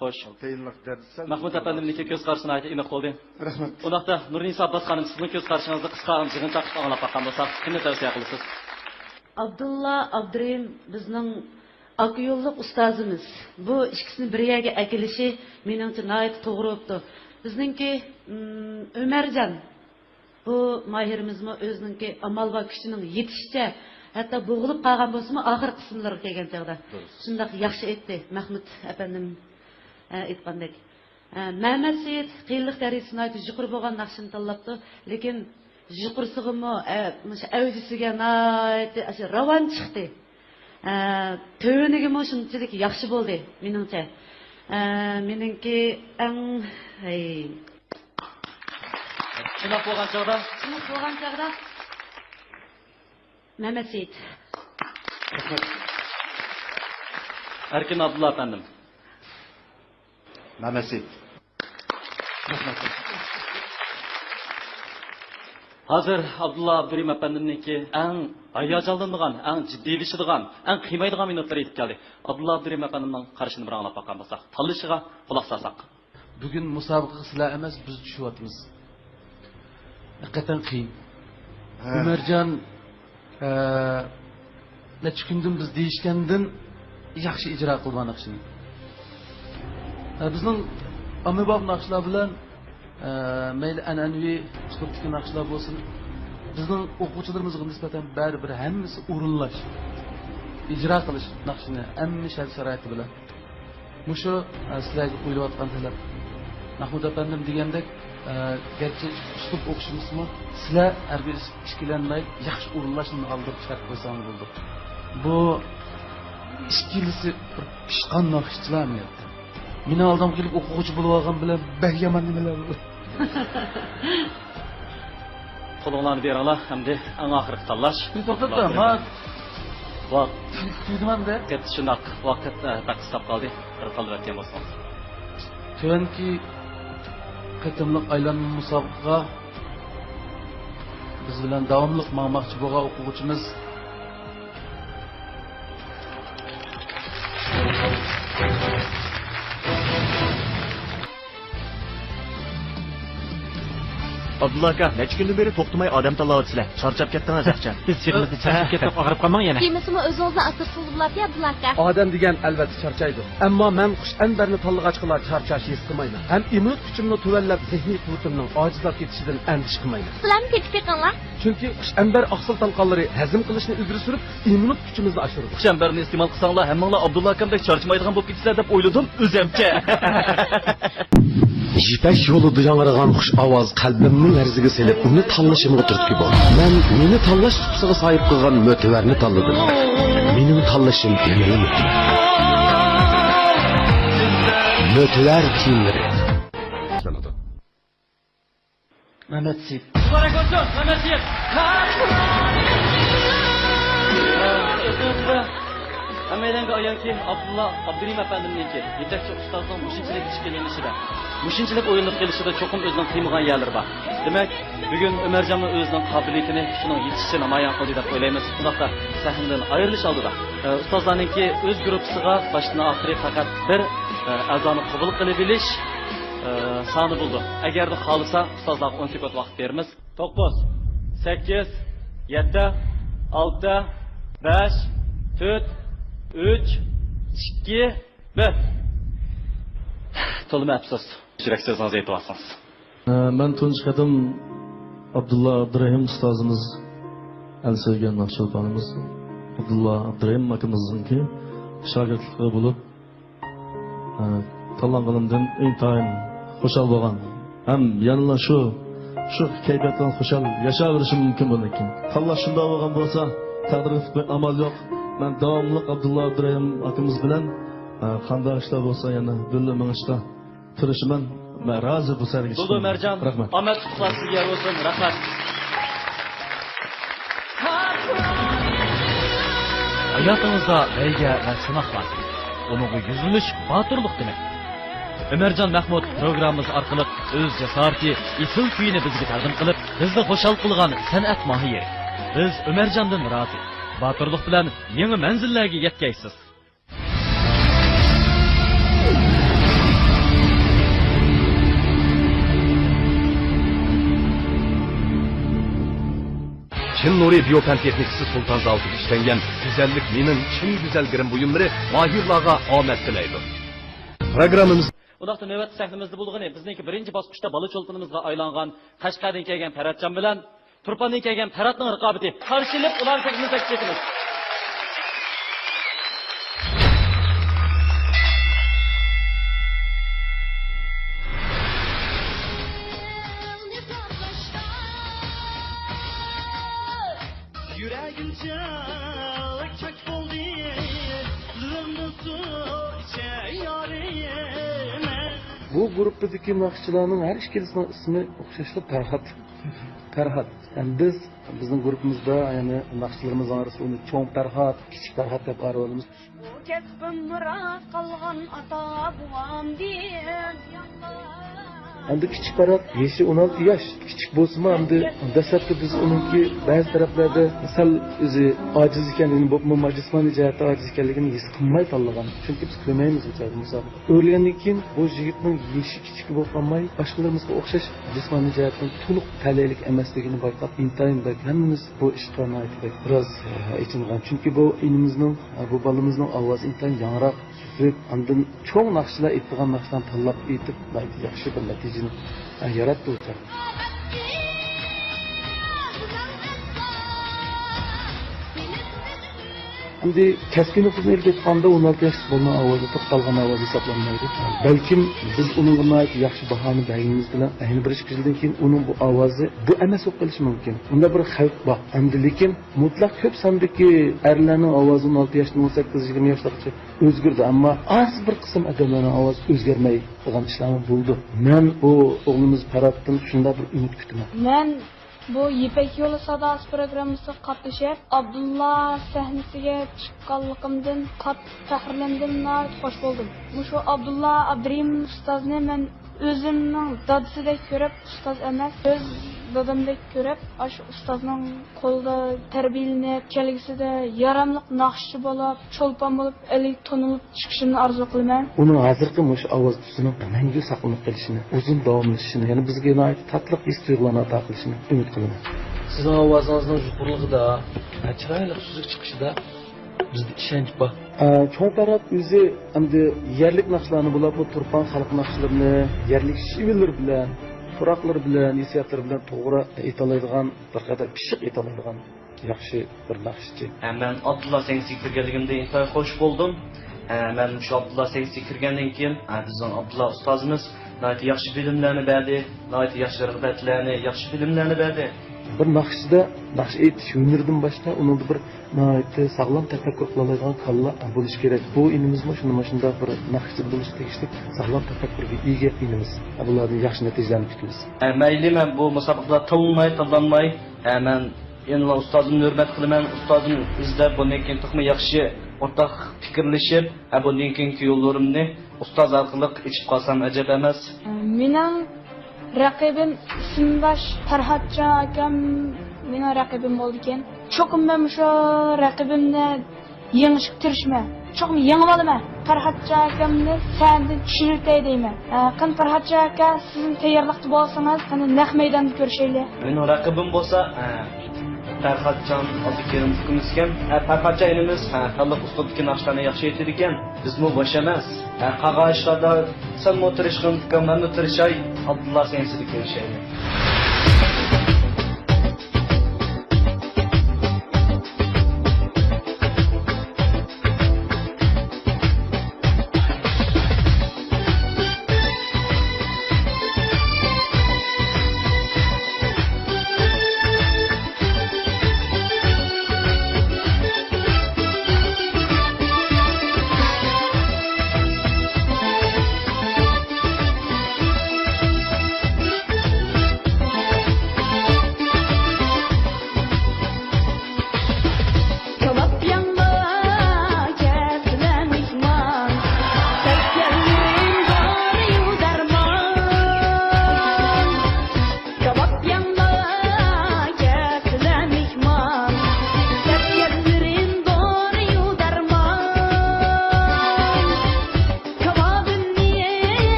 خوش. تېيىنلىق دەرسلەر. مەھمۇد ئەپەندىمنىڭكى كۆز قارىشى ناھايىتى ئېنىق بولدى. رەھمەت. ئۇنداقتا نۇرنىسا ئابباس خانىم، سىزنىڭ كۆز قارىشىڭىزنى قىسقا يىغىن تارتىپ ئاڭلاپ باققان بولساق، كىمنى تەۋسىيە قىلىسىز؟ ئابدۇللا ئابدۇرېھىم بىزنىڭ ئاكا يوللۇق ئۇستازىمىز. بۇ ئىككىسىنى بىر يەرگە ئەكېلىشى مېنىڭچە ناھايىتى توغرا بوپتۇ. بىزنىڭكى، ئىم، ئۆمەرجان، بۇ ماھىرىمىزمۇ ئۆزىنىڭكى ئامال بار كۈچىنىڭ يېتىشىچە ھەتتا بوغۇلۇپ قالغان بولسىمۇ، ئاخىرقى قىسىملىرىغا كەلگەن چاغدا. دۇرۇس. شۇنداق ياخشى ئېيتتى، مەھمۇت ئەپەندىم، ئە، ئېيتقاندەك. ئە، مەمەت سېيىت قىيىنلىق دەرىجىسى ناھايىتى يۇقىرى بولغان ناخشىنى تاللاپتۇ، لېكىن يۇقىرىسىغىمۇ، ئە، مۇشۇ ئەۋجىسىگە ناھايىتى ئاشۇ راۋان چىقتى. ئە، تۆۋىنىگىمۇ شۇنچىلىك ياخشى بولدى، مېنىڭچە. ئە، مېنىڭكى ئەڭ، ھەي. شۇنداق بولغان چاغدا. شۇنداق بولغان چاغدا. مەمەت سېيىت. رەھمەت. ئەركىن ئابدۇللا ئەپەندىم. مەمەت سېيىت. رەھمەت. ھازىر ئابدۇللا ئابدۇرېھىم ئەپەندىمنىڭكى ئەڭ ھاياجانلىنىدىغان، ئەڭ جىددىيلىشىدىغان، ئەڭ قىيمايدىغان مىنۇتلىرى يېتىپ كەلدى. ئابدۇللا ئابدۇرېھىم ئەپەندىمنىڭ قارىشىنى بىر ئاڭلاپ باققان بولساق، تاللىشىغا قۇلاق سالساق. بۈگۈن مۇسابىقىگە سىلەر ئەمەس، بىز چۈشۈۋاتىمىز. ھەقىقەتەن قىيىن. ھە. ئۆمەرجان، ئە، نەچچە كۈندىن بىز دېيىشكەندىن ياخشى ئىجرا قىلغان ناخشىنى. ئە، بىزنىڭ ئاممىباب ناخشىلار بىلەن، ئە، مەيلى ئەنئەنىۋى ئۇسلۇبتىكى ناخشىلار بولسۇن، بىزنىڭ ئوقۇغۇچىلىرىمىزغا نىسبەتەن بەرىبىر ھەممىسى ئورۇنلاش، ئىجرا قىلىش ناخشىنى ھەممە شەرت-شارائىتى بىلەن. مۇشۇ، ئە، سىلەرگە قويۇلۇۋاتقان تەلەپ. مەھمۇد ئەپەندىم دېگەندەك، ئە، گەرچە ئۇسلۇب ئوخشىمىسىمۇ، سىلەر ھەرگىز ئىككىلەنمەي ياخشى ئورۇنلاشنى ئالدىغا چىقىرىپ قويساڭلار بولدى. بۇ ئىككىلىسى بىر پىشقان ناخشىچىلار ئەمەلىيەتتە. مېنىڭ ئالدىمغا كېلىپ ئوقۇغۇچى بولۇۋالغان بىلەن بەك يامان نېمىلەر بۇ. قولۇڭلارنى بېرىڭلار، ئەمدى ئەڭ ئاخىرقى تاللاش. بىز توختاپ تۇرۇڭ، ما. ۋاق-، تۈ-، تۈگىدىمەن دە. ۋاقىت شۇنداق، ۋاقىت، ئە، بەك قىستاپ قالدى. بىر تاللاپ ئۆتكەن بولسىڭىز. تۆۋەنكى قېتىملىق ئايلانما مۇسابىقىگە بىز بىلەن داۋاملىق ماڭماقچى بولغان ئوقۇغۇچىمىز. ئابدۇللا ئاكا، نەچچە كۈندىن بېرى توختىماي ئادەم تاللاۋاتىسىلەر. چارچاپ كەتتىڭىز ئەخچان. بىز يىغىنىمىزنى چارچاپ كەتتۇق، ئاغرىپ قالماڭ يەنە. كېمىسىمۇ ئۆزىڭىزنى ئاسرىسىڭىز بولاتتى، ئابدۇللا ئاكا. ئادەم دېگەن ئەلۋەتتە چارچايدۇ. ئەمما مەن قۇش ئەنبەرنى تاللىغاچقىلا چارچاش ھېس قىلمايمەن. ھەم ئىممۇنىتېت كۈچۈمنىڭ تۆۋەنلەپ، زېھنىي قۇۋۋىتىمنىڭ ئاجىزلاپ كېتىشىدىن ئەندىشە قىلمايمەن. سىلەرمۇ تېتىپ بېقىڭلار. چۈنكى قۇش ئەنبەر ئاقسىل تالقانلىرى ھەزىم قىلىشنى ئىلگىرى سۈرۈپ، ئىممۇنىتېت كۈچىمىزنى ئاشۇرىدۇ. قۇش ئەنبەرنى ئىستېمال قىلساڭلار، ھەممىڭلار ئابدۇللا ئاكامدەك چارچىمايدىغان بولۇپ كېتىسىلەر دەپ ئويلىدىم ئۆزەمچە. يىپەك يولىدا ياڭرىغان خۇش ئاۋاز قەلبىمنى لەرزىگە سېلىپ، ئۇنى تاللىشىمغا تۈرتكە بولدى. مەن مېنى تاللاش سۇپىسىغا ساھىب قىلغان مۆتىۋەرنى تاللىدىم. مېنىڭ تاللىشىم يەنىلا مۆتىۋەر. مۆتىۋەر كىيىملىرى. مەمەت سېيىت. مۇبارەك بولسۇن، مەمەت سېيىت. ئۆزىڭىزگە ھەممەيلەنگە ئايانكى، ئابدۇللا ئابدۇرېھىم ئەپەندىمنىڭكى يېتەكچى ئۇستازنىڭ مۇشۇنچىلىك ئىشكىلىنىشىدە، مۇشۇنچىلىك ئويۇنلۇق قىلىشىدا چوقۇم ئۆزىنىڭ قىيمىغان يەرلىرى بار. دېمەك، بۈگۈن ئۆمەرجانمۇ ئۆزىنىڭ قابىلىيىتىنى شۇنىڭ يېتىشىچە نامايان قىلدى دەپ ئويلايمىز. شۇنداقتا سەھنىدىن ئايرىلىش ئالدىدا، ئە، ئۇستازلارنىڭكى ئۆز گۇرۇپپىسىغا باشتىن ئاخىرى پەقەت بىر، ئە، ئەزانى قوبۇل قىلىۋېلىش، ئە، سانى بولىدۇ. ئەگەردە خالىسا، ئۇستازلارغا ئون سېكۇنت ۋاقىت بېرىمىز. توققۇز، سەككىز، يەتتە، ئالتە، بەش، تۆت، ئۈچ، ئىككى، بىر. تولىمۇ ئەپسۇس. يۈرەك سۆزىڭىزنى ئېيتىۋالسىڭىز. ئە، مەن تۇنجى قېتىم ئابدۇللا ئابدۇرېھىم ئۇستازىمىز، ئەل سۆيگەن ناخشىچىلىرىمىز ئابدۇللا ئابدۇرېھىم ئاكىمىزنىڭكى شاگىرتلىقى بولۇپ، ئە، تاللانغىنىمدىن ئىنتايىن خۇشال بولغان ھەم يەنىلا شۇ، شۇ كەيپىيات بىلەن خۇشال ياشاۋېرىشىم مۇمكىن بۇندىن كېيىن. تاللاش شۇنداق بولغان بولسا، تەقدىرگە پۈتمەي ئامال يوق. مەن داۋاملىق ئابدۇللا ئابدۇرېھىم ئاكىمىز بىلەن، ئە، قانداق ئىشلار بولسا يەنە بىللە مېڭىشتا تىرىشىمەن. مەن رازى بۇ سەرگە چىققىنىمغا. رەھمەت. ئامەت ئۇتۇقلار سىزگە يار بولسۇن. رەھمەت. ھاياتىڭىزدا بەيگە ۋە سىناق بار. ئۇنىڭغا يۈزلىنىش باتۇرلۇق دېمەك. ئۆمەرجان مەھمۇت پروگراممىمىز ئارقىلىق ئۆز جاسارىتى، ئېسىل كۈيىنى بىزگە تەقدىم قىلىپ، بىزنى خۇشال قىلغان سەنئەت ماھىرى. بىز ئۆمەرجاندىن رازى. باتۇرلۇق بىلەن يېڭى مەنزىللەرگە يەتكەيسىز. چىن نۇرى بىيو پەن تېخنىكىسى سۇلتان زاۋۇتىدا ئىشلەنگەن گۈزەللىك مېنىڭ چىن گۈزەل گىرىم بۇيۇملىرى ماھىرلارغا ئامەت تىلەيدۇ. پروگراممىمىز. ئۇنداقتا نۆۋەتتە سەھنىمىزدە بولغىنى بىزنىڭكى بىرىنچى باسقۇچتا بالا چولپىنىمىزغا ئايلانغان قەشقەردىن كەلگەن پەرھاتجان بىلەن تۇرپاندىن كەلگەن پەرھاتنىڭ رىقابىتى. قارشى ئېلىپ، ئۇلارنى تەكلىپ قىلىمىز. يۈرەگىمچە كۆك بولدى، لىۋىڭدىن سۇ ئىچەر يارىم. بۇ گۇرۇپپىدىكى ناخشىچىلارنىڭ ھەر ئىككىلىسىنىڭ ئىسمى ئوخشاشلا پەرھات. پەرھات. يەنى بىز، بىزنىڭ گۇرۇپپىمىزدا، يەنى ناخشىچىلىرىمىزنىڭ ئارىسىدا ئۇنى چوڭ پەرھات، كىچىك پەرھات دەپ ئايرىۋالىمىز. بۇ كەسپىم مىراس قالغان ئاتا بوۋامدىن. ئەمدى كىچىك پەرھات، يېشى ئون ئالتە ياش. كىچىك بولسىمۇ، ئەمدى دەسلەپتە بىز ئۇنىڭكى بەزى تەرەپلەردە سەل ئۆزى ئاجىز ئىكەن، يەنى بولۇپمۇ جىسمانىي جەھەتتە ئاجىز ئىكەنلىكىنى ھېس قىلماي تاللىغان. چۈنكى بىز كۆرمەيمىز ئۇ چاغدا مۇسابىقە. ئۆرلىگەندىن كېيىن بۇ يىگىتنىڭ يېشى كىچىك بولۇپ قالماي، باشقىلىرىمىزغا ئوخشاش جىسمانىي جەھەتتىن تولۇق تەلەيلىك ئەمەسلىكىنى بايقاپ، ئىنتايىن بەك ھەممىمىز بۇ ئىشقا ناھايىتى بەك بىراز، ئە، ئېچىنغان. چۈنكى بۇ ئىنىمىزنىڭ، ئە، بۇ بالىمىزنىڭ ئاۋازى ئىنتايىن ياڭراق، سۈزۈك، ئاندىن چوڭ ناخشىلار ئېيتىدىغان ناخشىلارنى تاللاپ ئېيتىپ، ناھايىتى ياخشى بىر نەتىجىنى، ئە، ياراتتى ئۇ چاغدا. ئەمدى كەسپىي نۇقتىدىن ئېلىپ ئېيتقاندا، ئون ئالتە ياشلىق بالىنىڭ ئاۋازى توختالغان ئاۋاز ھېسابلانمايدۇ. بەلكىم بىز ئۇنىڭغا ناھايىتى ياخشى باھانى بەرگىنىمىز بىلەن، يەنە بىر ئىككى يىلدىن كېيىن ئۇنىڭ بۇ ئاۋازى بۇ ئەمەس بولۇپ قېلىشى مۇمكىن. ئۇنداق بىر خەۋپ بار. ئەمدى لېكىن مۇتلەق كۆپ ساندىكى ئەرلەرنىڭ ئاۋازى ئون ئالتە ياشتىن ئون سەككىز يىگىرمە ياشلىققىچە ئۆزگىرىدۇ، ئەمما ئاز بىر قىسىم ئادەملەرنىڭ ئاۋازى ئۆزگەرمەي قالغان ئىشلارمۇ بولىدۇ. مەن بۇ ئوغلىمىز پەرھاتتىن شۇنداق بىر ئۈمىد كۈتىمەن. مەن بۇ يىپەك يولى ساداسى پروگراممىسىغا قاتنىشىپ، ئابدۇللا سەھنىسىگە چىققانلىقىمدىن قاتتىق پەخىرلەندىم، ناھايىتى خوش بولدۇم. مۇشۇ ئابدۇللا ئابدۇرېھىم ئۇستازنى مەن ئۆزۈمنىڭ دادىسىدەك كۆرۈپ، ئۇستاز ئەمەس، ئۆز دادامدەك كۆرۈپ، ئاشۇ ئۇستازنىڭ قولىدا تەربىيەلىنىپ، كەلگۈسىدە ياراملىق ناخشىچى بولۇپ، چولپان بولۇپ، ئەلگە تونۇلۇپ چىقىشىنى ئارزۇ قىلىمەن. ئۇنىڭ ھازىرقى مۇشۇ ئاۋاز تۈسىنىڭ مەڭگۈ ساقلىنىپ قېلىشىنى، ئۇزۇن داۋاملىشىشىنى، يەنە بىزگە ناھايىتى تاتلىق ھېس تۇيغۇلارنى ئاتا قىلىشىنى ئۈمىد قىلىمەن. سىزنىڭ ئاۋازىڭىزنىڭ يۇقىرىلىقىدا، چىرايلىق سۈزۈك چىقىشىدا بىزدە ئىشەنچ بار. ئە، چوڭ پەرھات ئۆزى ئەمدى يەرلىك ناخشىلارنى بولۇپمۇ تۇرپان خەلق ناخشىلىرىنى يەرلىك شېۋىلىرى بىلەن، پۇراقلىرى بىلەن، ھېسسىياتلىرى بىلەن توغرا ئېيتالايدىغان، بىر قەدەر پىششىق ئېيتالايدىغان ياخشى بىر ناخشىچى. ھە، مەن ئابدۇللا سەھنىسىگە كىرگەنلىكىمدىن ئىنتايىن خوش بولدۇم. ھە، مەن مۇشۇ ئابدۇللا سەھنىسىگە كىرگەندىن كېيىن، ھە، بىزنىڭ ئابدۇللا ئۇستازىمىز ناھايىتى ياخشى بىلىملەرنى بەردى، ناھايىتى ياخشى رىغبەتلەرنى، ياخشى بىلىملەرنى بەردى. بىر ناخشىچىدا ناخشا ئېيتىش ھۈنىرىدىن باشقا، ئۇنىڭدا بىر ناھايىتى ساغلام تەپەككۇر قىلالايدىغان كاللا بولۇشى كېرەك. بۇ ئىنىمىزمۇ شۇنداق، مۇشۇنداق بىر ناخشىچى بولۇشقا تېگىشلىك ساغلام تەپەككۇرغا ئىگە ئىنىمىز. بۇلاردىن ياخشى نەتىجىلەرنى كۈتىمىز. ھە، مەيلى، مەن بۇ مۇسابىقىدە تاللىنماي، تاللانماي، ھە، مەن يەنىلا ئۇستازىمنى ھۆرمەت قىلىمەن. ئۇستازىمنى ئىزدەپ، بۇندىن كېيىن تېخىمۇ ياخشى ئورتاق پىكىرلىشىپ، ھە، بۇندىن كېيىنكى يوللىرىمنى ئۇستاز ئارقىلىق ئېچىپ قالسام ئەجەب ئەمەس. مېنىڭ رەقىبىم ئىسىمداش پەرھاتجان ئاكام مېنىڭ رەقىبىم بولىدىكەن. چوقۇم مەن مۇشۇ رەقىبىمنى يېڭىشكە تىرىشىمەن. چوقۇم يېڭىۋالىمەن. پەرھاتجان ئاكامنى سەھنىدىن چۈشۈرتەي دەيمەن. ھە، قېنى پەرھاتجان ئاكا، سىزمۇ تەييارلىقتا بولسىڭىز، قېنى نەق مەيداندا كۆرۈشەيلى. مېنىڭ رەقىبىم بولسا، ھە، پەرھاتجان ئابدۇكېرىم ئۇكىمىزكەن. ھە، پەرھاتجان ئىنىمىز، ھە، خەلق ئۇسلۇبىدىكى ناخشىلارنى ياخشى ئېيتىدىكەن. بىزمۇ بوش ئەمەس. ھە، قالغان ئىشلاردا سەنمۇ تىرىشقىن، ئۇكام، مەنمۇ تىرىشاي. ئابدۇللا سەھنىسىدە كۆرۈشەيلى.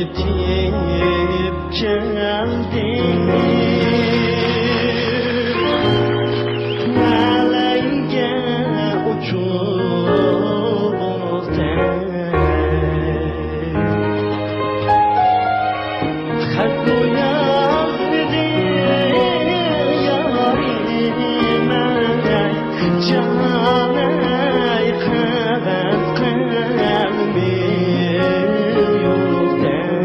يېتىپ كەلدىم، نەلەرگە ئۇچۇپ سەن. خەتمۇ يازدى يارىمە، جانەي، قەغەز قەلىمى يوق دەپ.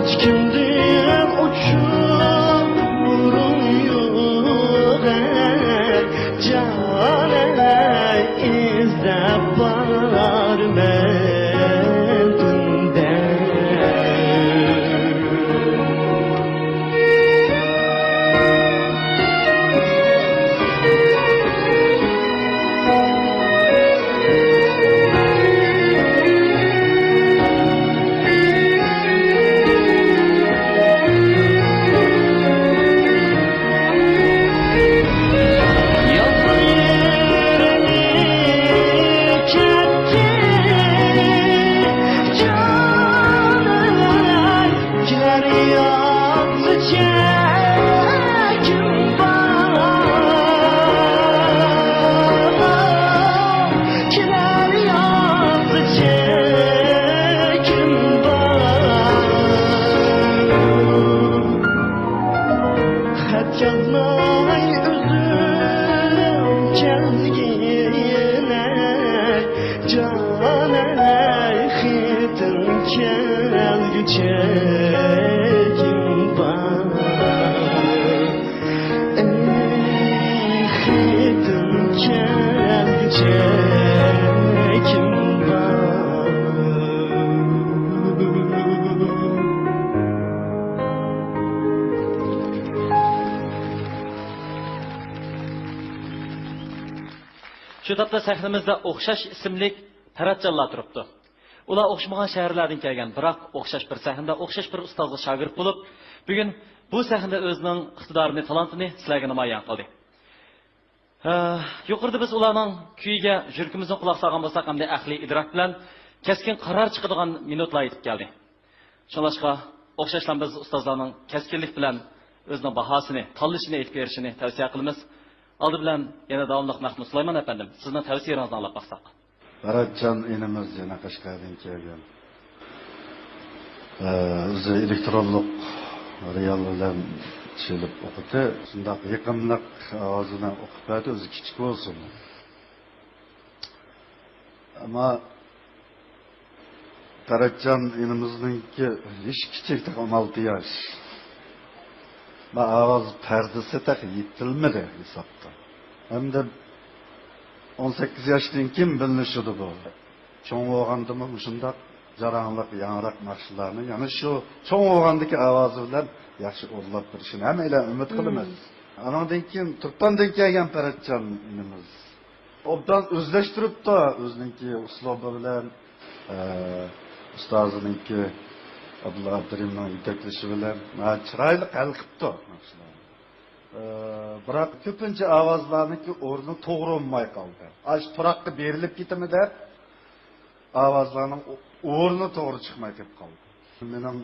ھېچكىمدىن ئۇچۇر يوق، جانەي، ئىزدەپ بارىمەن تۈندە. خەت يازماي ئۆزۈم كەلگىنە، جانەي، خېتىڭ كەلگۈچە كىم بار؟ ئەي، خېتىڭ كەلگۈچە كىم بار؟ شۇ تاپتا سەھنىمىزدە ئوخشاش ئىسىملىك پەرەتجانلار تۇرۇپتۇ. ئۇلار ئوخشىمىغان شەھەرلەردىن كەلگەن، بىراق ئوخشاش بىر سەھنىدە ئوخشاش بىر ئۇستازغا شاگىرت بولۇپ، بۈگۈن بۇ سەھنىدە ئۆزىنىڭ ئىقتىدارىنى، تالانتىنى سىلەرگە نامايان قىلدى. ھە، يۇقىرىدا بىز ئۇلارنىڭ كۈيىگە يۈرىكىمىزدىن قۇلاق سالغان بولساق، ئەمدى ئەقلىي ئىدراك بىلەن كەسكىن قارار چىقىدىغان مىنۇتلار يېتىپ كەلدى. شۇڭلاشقا، ئوخشاشلا بىز ئۇستازلارنىڭ كەسكىنلىك بىلەن ئۆزىنىڭ باھاسىنى، تاللىشىنى ئېيتىپ بېرىشىنى تەۋسىيە قىلىمىز. ئالدى بىلەن يەنە داۋاملىق مەخمۇت سۇلايمان ئەپەندىم، سىزنىڭ تەۋسىيىڭىزنى ئاڭلاپ باقساق. بەرەتجان ئىنىمىز يەنە قەشقەردىن كەلگەن. ئە، ئۆزى ئېلېكترونلۇق رېئال بىلەن چېلىپ ئوقۇتتى. شۇنداق يېقىملىق ئاۋازى بىلەن ئوقۇپ بەردى، ئۆزى كىچىك بولسىمۇ. ئەمما پەرەتجان ئىنىمىزنىڭكى يېشى كىچىك، تېخى ئون ئالتە ياش. ما ئاۋاز پەردىسى تېخى يېتىلمىدى ھېسابتا. ئەمدى ئون سەككىز ياشتىن كېيىن بىلىنىشىدۇ بۇ. چوڭ بولغاندىمۇ مۇشۇنداق جاراڭلىق، ياڭراق ناخشىلارنى يەنە شۇ چوڭ بولغاندىكى ئاۋازى بىلەن ياخشى ئورۇنلاپ بېرىشىنى ھەممەيلەن ئۈمىد قىلىمىز. ئانىڭدىن كېيىن تۇرپاندىن كەلگەن پەرەتجان ئىنىمىز. ئوبدان ئۆزلەشتۈرۈپتۇ ئۆزىنىڭكى ئۇسلۇبى بىلەن، ئە، ئۇستازىنىڭكى، ئابدۇللا ئابدۇرېھىمنىڭ يېتەكلىشى بىلەن، ھە، چىرايلىق ھەل قىپتۇ ناخشىلارنى. ئە، بىراق كۆپىنچە ئاۋازلارنىڭكى ئورنى توغرا بولماي قالدى. ئاشۇ تۇراققا بېرىلىپ كېتىمۇ دەپ، ئاۋازلارنىڭ ئورنى توغرا چىقماي كېلىپ قالدى. مېنىڭ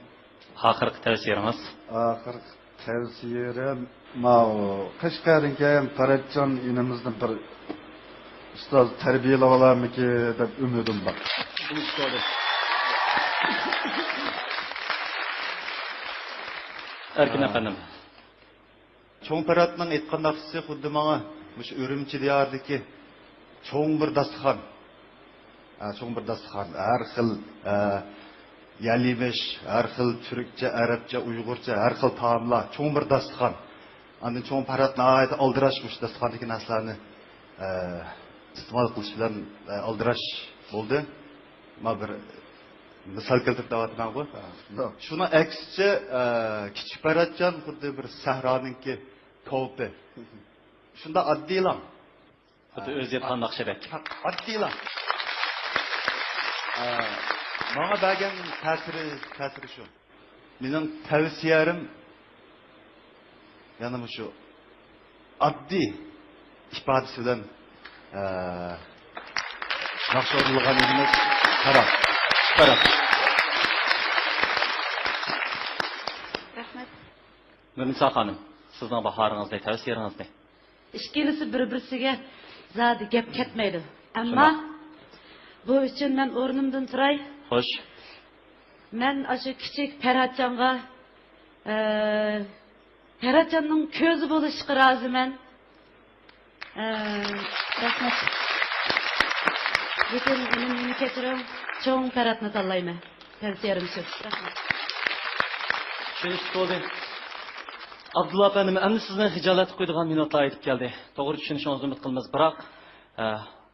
ئاخىرقى تەۋسىيەڭىز؟ ئاخىرقى تەۋسىيەم ماۋۇ قەشقەردىن كەلگەن پەرەتجان ئىنىمىزنى بىر ئۇستاز تەربىيەلەۋالارمىكى دەپ ئۈمىدىم بار. ئەركىن ئەپەندىم. چوڭ پەرەتنىڭ ئېيتقان ناخشىسى خۇددى ماڭا مۇشۇ ئۈرۈمچى دىيارىدىكى چوڭ بىر داستىخان. ھە، چوڭ بىر داستىخان. ھەر خىل، ھە، يەل يېمىش، ھەر خىل تۈركچە، ئەرەبچە، ئۇيغۇرچە، ھەر خىل تائاملار، چوڭ بىر داستىخان. ئاندىن چوڭ پەرەت ناھايىتى ئالدىراش مۇشۇ داستىخاندىكى نەرسىلەرنى، ھە، ئىستېمال قىلىش بىلەن، ھە، ئالدىراش بولدى. ما بىر مىسال كەلتۈرۈپ دەۋاتىمەنغۇ. ھە، شۇنىڭ ئەكسىچە، ئە، كىچىك پەرەتجان خۇددى بىر سەھرانىڭكى كاۋىپى. شۇنداق ئاددىيلا. خۇددى ئۆزى يازغان ناخشىدەك. ئاددىيلا. ئە، ماڭا بەرگەن تەسىرى، تەسىرى شۇ. مېنىڭ تەۋسىيەم يەنە مۇشۇ ئاددىي ئىپادىسى بىلەن، ئە، ناخشا ئورۇنلىغان ئىدىڭىز. قاراڭ. قاراڭ. رەھمەت. نۇرنىسا خانىم، سىزنىڭ باھارىڭىزنى، تەۋسىيەڭىزنى. ئىككىلىسى بىر-بىرسىگە زادى گەپ كەتمەيدۇ. ئەمما شۇنداق. بۇ ئۈچۈن مەن ئورنۇمدىن تۇراي. خوش. مەن ئاشۇ كىچىك پەرھاتجانغا، ئە، پەرھاتجاننىڭ كۆزى بولۇشقا رازىمەن. ئە، رەھمەت. لېكىن ئىنىم، مېنى كەچۈرۈڭ، چوڭ پەرھاتنى تاللايمەن. تەۋسىيەم شۇ. رەھمەت. چۈشىنىشلىك بولدى. ئابدۇللا ئەپەندىم، ئەمدى سىزنى خىجالەتكە قويىدىغان مىنۇتلار يېتىپ كەلدى. توغرا چۈشىنىشىڭىزنى ئۈمىد قىلىمىز، بىراق، ئە،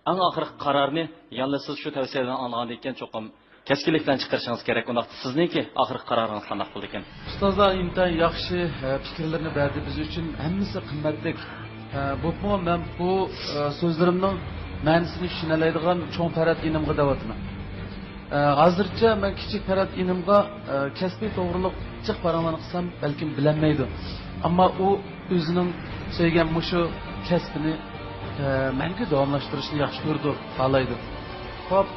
ئەڭ ئاخىرقى قارارنى يەنىلا سىز شۇ تەۋسىيەلەرنى ئاڭلىغاندىن كېيىن چوقۇم كەسكىنلىك بىلەن چىقىرىشىڭىز كېرەك. ئۇنداقتا سىزنىڭكى ئاخىرقى قارارىڭىز قانداق بولىدىكەن؟ ئۇستازلار ئىنتايىن ياخشى، ئە، پىكىرلىرىنى بەردى. بىز ئۈچۈن ھەممىسى قىممەتلىك. ئە، بولۇپمۇ مەن بۇ، ئە، سۆزلىرىمنىڭ مەنىسىنى چۈشىنەلەيدىغان چوڭ پەرھات ئىنىمغا دەۋاتىمەن. ئە، ھازىرچە مەن كىچىك پەرھات ئىنىمغا، ئە، كەسپىي توغرۇلۇق جىق پاراڭلارنى قىلسام، بەلكىم بىلەلمەيدۇ. ئەمما ئۇ ئۆزىنىڭ سۆيگەن مۇشۇ كەسپىنى، ئە، مەڭگۈ داۋاملاشتۇرۇشنى ياخشى كۆرىدۇ، خالايدۇ. خوپ،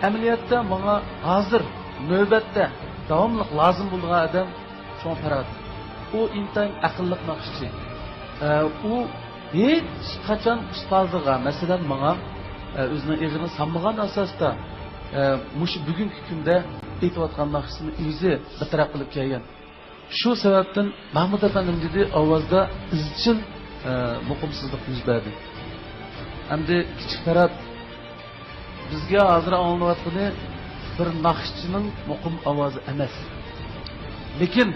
ئەمەلىيەتتە ماڭا ھازىر نۆۋەتتە داۋاملىق لازىم بولىدىغان ئادەم چوڭ پەرھات. ئۇ ئىنتايىن ئەقىللىق ناخشىچى. ئە، ئۇ ھېچقاچان ئۇستازىغا، مەسىلەن، ماڭا، ئە، ئۆزىنىڭ ئېغىرىنى سالمىغان ئاساستا، ئە، مۇشۇ بۈگۈنكى كۈندە ئېيتىۋاتقان ناخشىسىنى ئۆزى بىر تەرەپ قىلىپ كەلگەن. شۇ سەۋەبتىن مەھمۇد ئەپەندىم دېدى، ئاۋازدا ئىزچىل، ئە، مۇقىمسىزلىق يۈز بەردى. ئەمدى كىچىك پەرھات بىزگە ھازىر ئاڭلىنىۋاتقىنى بىر ناخشىچىنىڭ مۇقىم ئاۋازى ئەمەس. لېكىن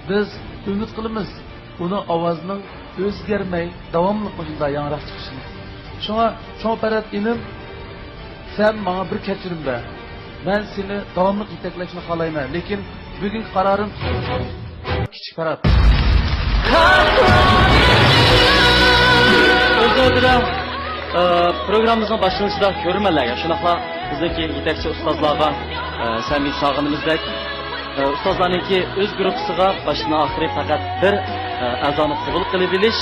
بىز ئۈمىد قىلىمىز، ئۇنىڭ ئاۋازىنىڭ ئۆزگەرمەي، داۋاملىق مۇشۇنداق ياڭراق چىقىشىنى. شۇڭا چوڭ پەرھات ئىنىم، سەن ماڭا بىر كەچۈرۈم بەر. مەن سېنى داۋاملىق يېتەكلەشنى خالايمەن، لېكىن بۈگۈنكى قارارىم كىچىك پەرھات. ئۆزلەردە، ئە، پروگراممىمىزنىڭ باشلىنىشىدا كۆرۈرمەنلەرگە، شۇنداقلا بىزنىڭكى يېتەكچى ئۇستازلارغا، ئە، سەمىمىي ساغىنىمىزدەك، ئە، ئۇستازلارنىڭكى ئۆز گۇرۇپپىسىغا باشتىن ئاخىرى پەقەت بىر، ئە، ئەزانى قوبۇل قىلىۋېلىش،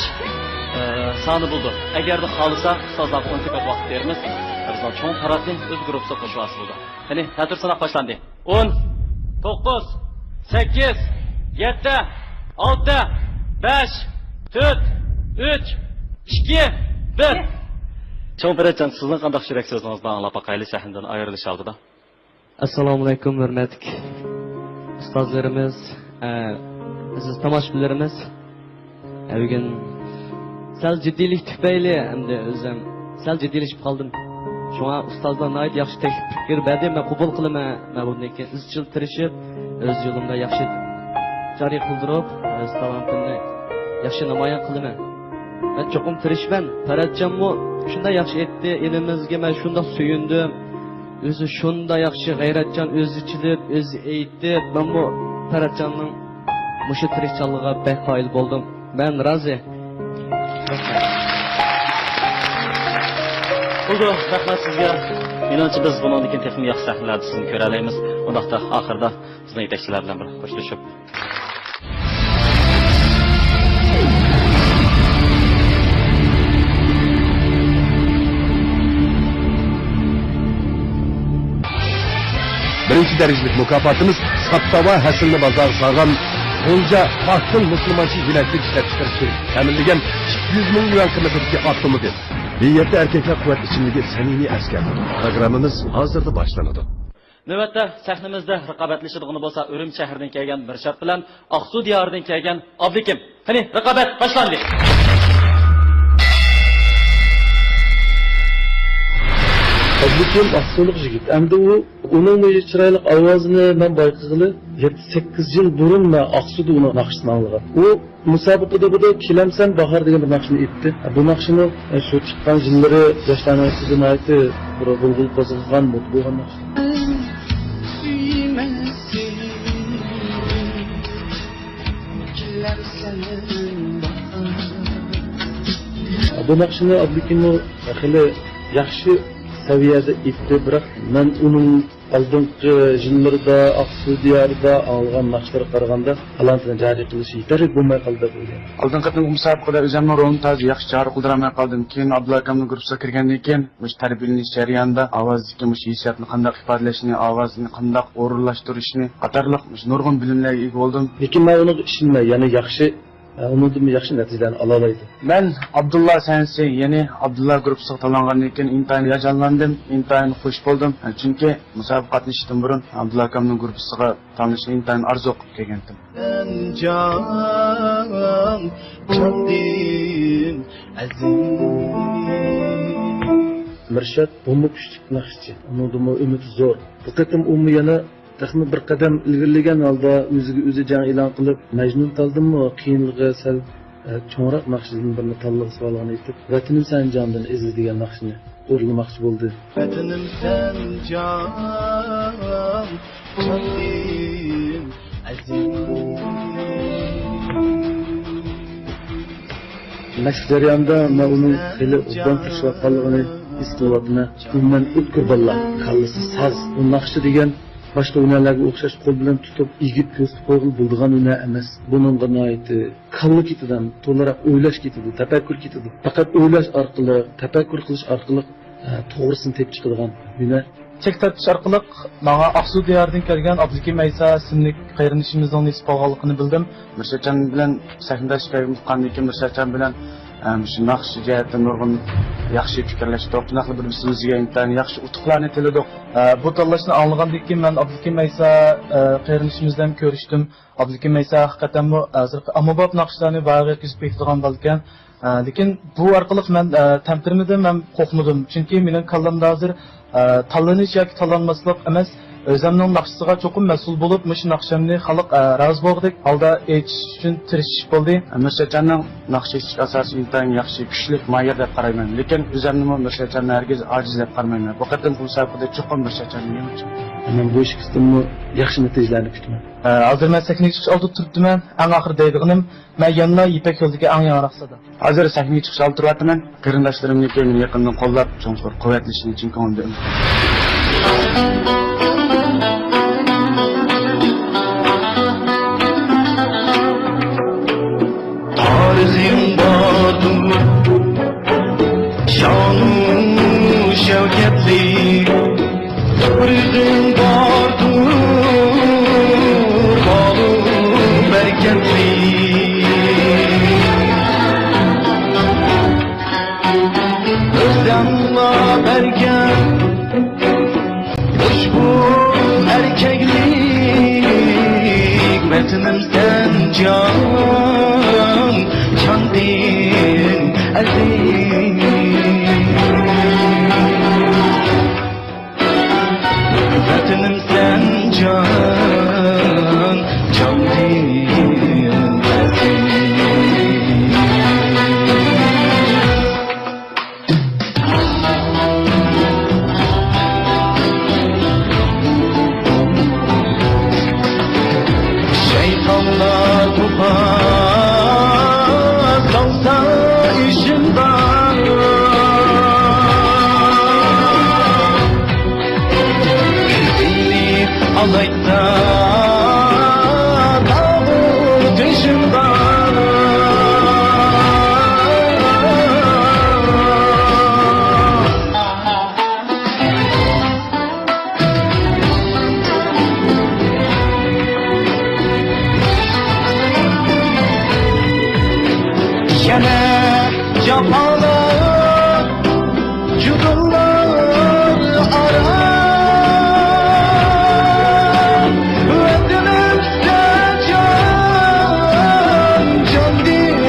ئە، سانى بولىدۇ. ئەگەردە خالىسا، ئۇستازلارغا ئون سېكۇنت ۋاقىت بېرىمىز. بىزنىڭ چوڭ پەرھاتنى ئۆز گۇرۇپپىسىغا قوشۇۋالسا بولىدۇ. قېنى، تەتۈر ساناق باشلاندى. ئون، توققۇز، سەككىز، يەتتە، ئالتە، بەش، تۆت، ئۈچ، ئىككى، بىر. چوڭ پەرھاتجان، سىزنىڭ قانداق يۈرەك سۆزىڭىزنى ئاڭلاپ باقايلى، سەھنىدىن ئايرىلىش ئالدىدا. ئەسسالامۇئەلەيكۇم، ھۆرمەتلىك ئۇستازلىرىمىز، ئە، ئەزىز تاماشىبىنلىرىمىز. ئە، بۈگۈن سەل جىددىيلىك تۈپەيلى ئەمدى ئۆزۈم سەل جىددىيلىشىپ قالدىم. شۇڭا ئۇستازلار ناھايىتى ياخشى تەكلىپ پىكىر بەردى، مەن قوبۇل قىلىمەن. مەن بۇندىن كېيىن ئىزچىل تىرىشىپ، ئۆز يولۇمدا ياخشى جارى قىلدۇرۇپ، ئۆز تالانتىمنى ياخشى نامايان قىلىمەن. مەن چوقۇم تىرىشىمەن. پەرھاتجانمۇ شۇنداق ياخشى ئېيتتى، ئىنىمىزگە مەن شۇنداق سۆيۈندۈم. ئۆزى شۇنداق ياخشى، غەيرەتجان، ئۆزى چېلىپ، ئۆزى ئېيتتى. مەنمۇ پەرھاتجاننىڭ مۇشۇ تىرىشچانلىقىغا بەك قايىل بولدۇم. مەن رازى. بولدى، رەھمەت سىزگە. مېنىڭچە، بىز بۇنىڭدىن كېيىن تېخىمۇ ياخشى سەھنىلەردە سىزنى كۆرەلەيمىز. ئۇنداقتا، ئاخىرىدا بىزنىڭ يېتەكچىلەر بىلەن بىر خوشلىشىپ. بىرىنچى دەرىجىلىك مۇكاپاتىمىز ساپتاۋا ھەسىلىنى بازارغا سالغان غۇلجا پاكتىن مۇسۇلمانچە يېمەكلىك ئىشلەپچىقىرىشنى تەمىنلىگەن ئىككى يۈز مىڭ يۈەن قىممىتىدىكى ئاپتوموبىل. بىيەتتە ئەركەكلەر قۇۋۋەت ئىچىملىكى سەمىمىي ئەسكەرتىدۇ. پروگراممىمىز ھازىرلا باشلىنىدۇ. نۆۋەتتە سەھنىمىزدە رىقابەتلىشىدىغىنى بولسا ئۈرۈمچى شەھىرىدىن كەلگەن مىرشات بىلەن ئاقسۇ دىيارىدىن كەلگەن ئابلىكىم. قېنى، رىقابەت باشلاندى. ئابلىكىم ئاقسۇلۇق يىگىت. ئەمدى ئۇ، ئۇنىڭ بۇ چىرايلىق ئاۋازىنى مەن بايقىغىلى يەتتە، سەككىز يىل بۇرۇن مەن ئاقسۇدا ئۇنىڭ ناخشىسىنى ئاڭلىغان. ئۇ مۇسابىقىدە بۇدا كېلەمسەن باھار دېگەن بىر ناخشىنى ئېيتتى. بۇ ناخشىنىڭ، ئە، شۇ چىققان يىللىرى ياشلارنىڭ ئىچىدە ناھايىتى بىر غۇلغۇلا قوزغىغان، مودا بولغان ناخشا. سۆيىمەن بۇ ناخشىنى ئابلىكىممۇ خېلى ياخشى سەۋىيەدە ئېيتتى، بىراق مەن ئۇنىڭ ئالدىنقى يىللىرىدا ئاقسۇ دىيارىدا ئاڭلىغان ناخشىلىرىغا قارىغاندا، تالانتىنى جارى قىلىشى يېتەرلىك بولماي قالدى دەپ ئويلايمەن. ئالدىنقى قېتىمقى مۇسابىقىدە ئۆزۈمنىڭ رولىنى تازا ياخشى جارى قىلدۇرالماي قالدىم. كېيىن ئابدۇللا ئاكامنىڭ گۇرۇپپىسىغا كىرگەندىن كېيىن، مۇشۇ تەربىيەلىنىش جەريانىدا ئاۋازدىكى مۇشۇ ھېسسىياتنى قانداق ئىپادىلەشنى، ئاۋازنى قانداق ئورۇنلاشتۇرۇشنى قاتارلىق مۇشۇ نۇرغۇن بىلىملەرگە ئىگە بولدۇم. لېكىن مەن ئۇنىڭغا ئىشىنىمەن، يەنە ياخشى، ئۇنىڭدىنمۇ ياخشى نەتىجىلەرنى ئالالايدۇ. مەن ئابدۇللا سەھنىسى، يەنى ئابدۇللا گۇرۇپپىسىغا تاللانغاندىن كېيىن ئىنتايىن ھاياجانلاندىم، ئىنتايىن خۇش بولدۇم. چۈنكى مۇسابىقە قاتنىشىشتىن بۇرۇن ئابدۇللا ئاكامنىڭ گۇرۇپپىسىغا تاللىنىشنى ئىنتايىن ئارزۇ قىلىپ كەلگەنتىم. سەن جان، جاندىن ئەزىز. مىرشات بۇمۇ كۈچلۈك ناخشىچى، ئۇنىڭدىمۇ ئۈمىد زور. بۇ قېتىم ئۇمۇ يەنە تېخىمۇ بىر قەدەم ئىلگىرىلىگەن ھالدا ئۆزىگە ئۆزى جەڭ ئېلان قىلىپ، مەجنۇن تالدىنمۇ قىيىنلىقى سەل، ئە، چوڭراق ناخشىدىن بىرنى تاللىغۇسى بارلىقىنى ئېيتىپ، ۋەتىنىم سەن جاندىن ئەزىز دېگەن ناخشىنى ئورۇنلىماقچى بولدى. ۋەتىنىم سەن جان، جاندىن ئەزىز. مەشىق جەريانىدا مەن ئۇنىڭ خېلى ئوبدان تىرىشىۋاتقانلىقىنى ھېس قىلىۋاتىمەن. ئومۇمەن ئۆتكۈر بالىلار، كاللىسى ساز، ئۇ ناخشا دېگەن باشقا ھۈنەرلەرگە ئوخشاش قول بىلەن تۇتۇپ، ئېگىپ كۆرسىتىپ قويغىلى بولىدىغان ھۈنەر ئەمەس. بۇنىڭغا ناھايىتى كاللا كېتىدۇ، تولىراق ئويلاش كېتىدۇ، تەپەككۇر كېتىدۇ. پەقەت ئويلاش ئارقىلىق، تەپەككۇر قىلىش ئارقىلىق، ئە، توغرىسىنى تېپىپ چىقىدىغان ھۈنەر. چەك تارتىش ئارقىلىق ماڭا ئاقسۇ دىيارىدىن كەلگەن ئابلىكىم ئەيسا ئىسىملىك قېرىندىشىمىزنىڭ نېسىپ بولغانلىقىنى بىلدىم. مىرشاتجان بىلەن سەھنىداشلىق قىلغاندىن كېيىن مىرشاتجان بىلەن، ئە، مۇشۇ ناخشا جەھەتتە نۇرغۇن ياخشى پىكىرلەشتۇق. شۇنداقلا بىر-بىرىمىزگە ئىنتايىن ياخشى ئۇتۇقلارنى تىلىدۇق. ئە، بۇ تاللاشنى ئاڭلىغاندىن كېيىن مەن ئابلىكىم ئەيسا، ئە، قېرىندىشىمىز بىلەن كۆرۈشتۈم. ئابلىكىم ئەيسا ھەقىقەتەنمۇ ھازىرقى ئاممىباب ناخشىلارنى بارغا يەتكۈزۈپ بېكىتىدىغان بالىكەن. ئە، لېكىن بۇ ئارقىلىق مەن، ئە، تەمتىرىمىدىم ھەم قورقمىدىم. چۈنكى مېنىڭ كاللامدا ھازىر، ئە، تاللىنىش ياكى تاللانماسلىق ئەمەس، ئۆزەمنىڭ ناخشىسىغا چوقۇم مەسئۇل بولۇپ، مۇشۇ ناخشامنى خەلق، ئە، رازى بولغۇدەك ھالدا ئېيتىش ئۈچۈن تىرىشىش بولدى. مىرشاتجاننىڭ ناخشا ئېيتىش ئاساسى ئىنتايىن ياخشى، كۈچلۈك، ماھىر دەپ قارايمەن. لېكىن ئۆزەمنىمۇ مىرشاتجاننى ھەرگىز ئاجىز دەپ قارىمايمەن. بۇ قېتىمقى مۇسابىقىدە چوقۇم مىرشاتجاننى يېڭىمەن. مەن بۇ ئىككىسىدىنمۇ ياخشى نەتىجىلەرنى كۈتىمەن. ئە، ھازىر مەن سەھنىگە چىقىش ئالدىدا تۇرۇپتىمەن. ئەڭ ئاخىرى دەيدىغىنىم، مەن يەنىلا يىپەك يولىدىكى ئەڭ ياڭراق سادا. ھازىر سەھنىگە چىقىش ئالدىدا تۇرۇۋاتىمەن. قېرىنداشلىرىمنىڭكى مېنى يېقىندىن قوللاپ، چوڭقۇر قۇۋۋەتلىشىنى چىن كۆڭلۈمدىن ئۈمىد قىلىمەن. تارىخىڭ باردۇر، شانۇ شەۋكەتلىك، تۇپرىقىڭ باردۇر، بالۇ بەرىكەتلىك. ئۆزۈڭلا بەرگەن ئۇشبۇ ئەركەكلىك، ۋەتىنىم سەن جان، جاندىن ئەزىز. ۋەتىنىم سەن جان، جاندىن ئەزىز. شەيتانلار توپا سالسا ئىشىمدا، كۆزۈمنى ئالايتسا داغۇ تېشىمدا. يەنە جاپالار، جۇدۇنلار ئارا، ۋەتىنىم سەن جان، جاندىن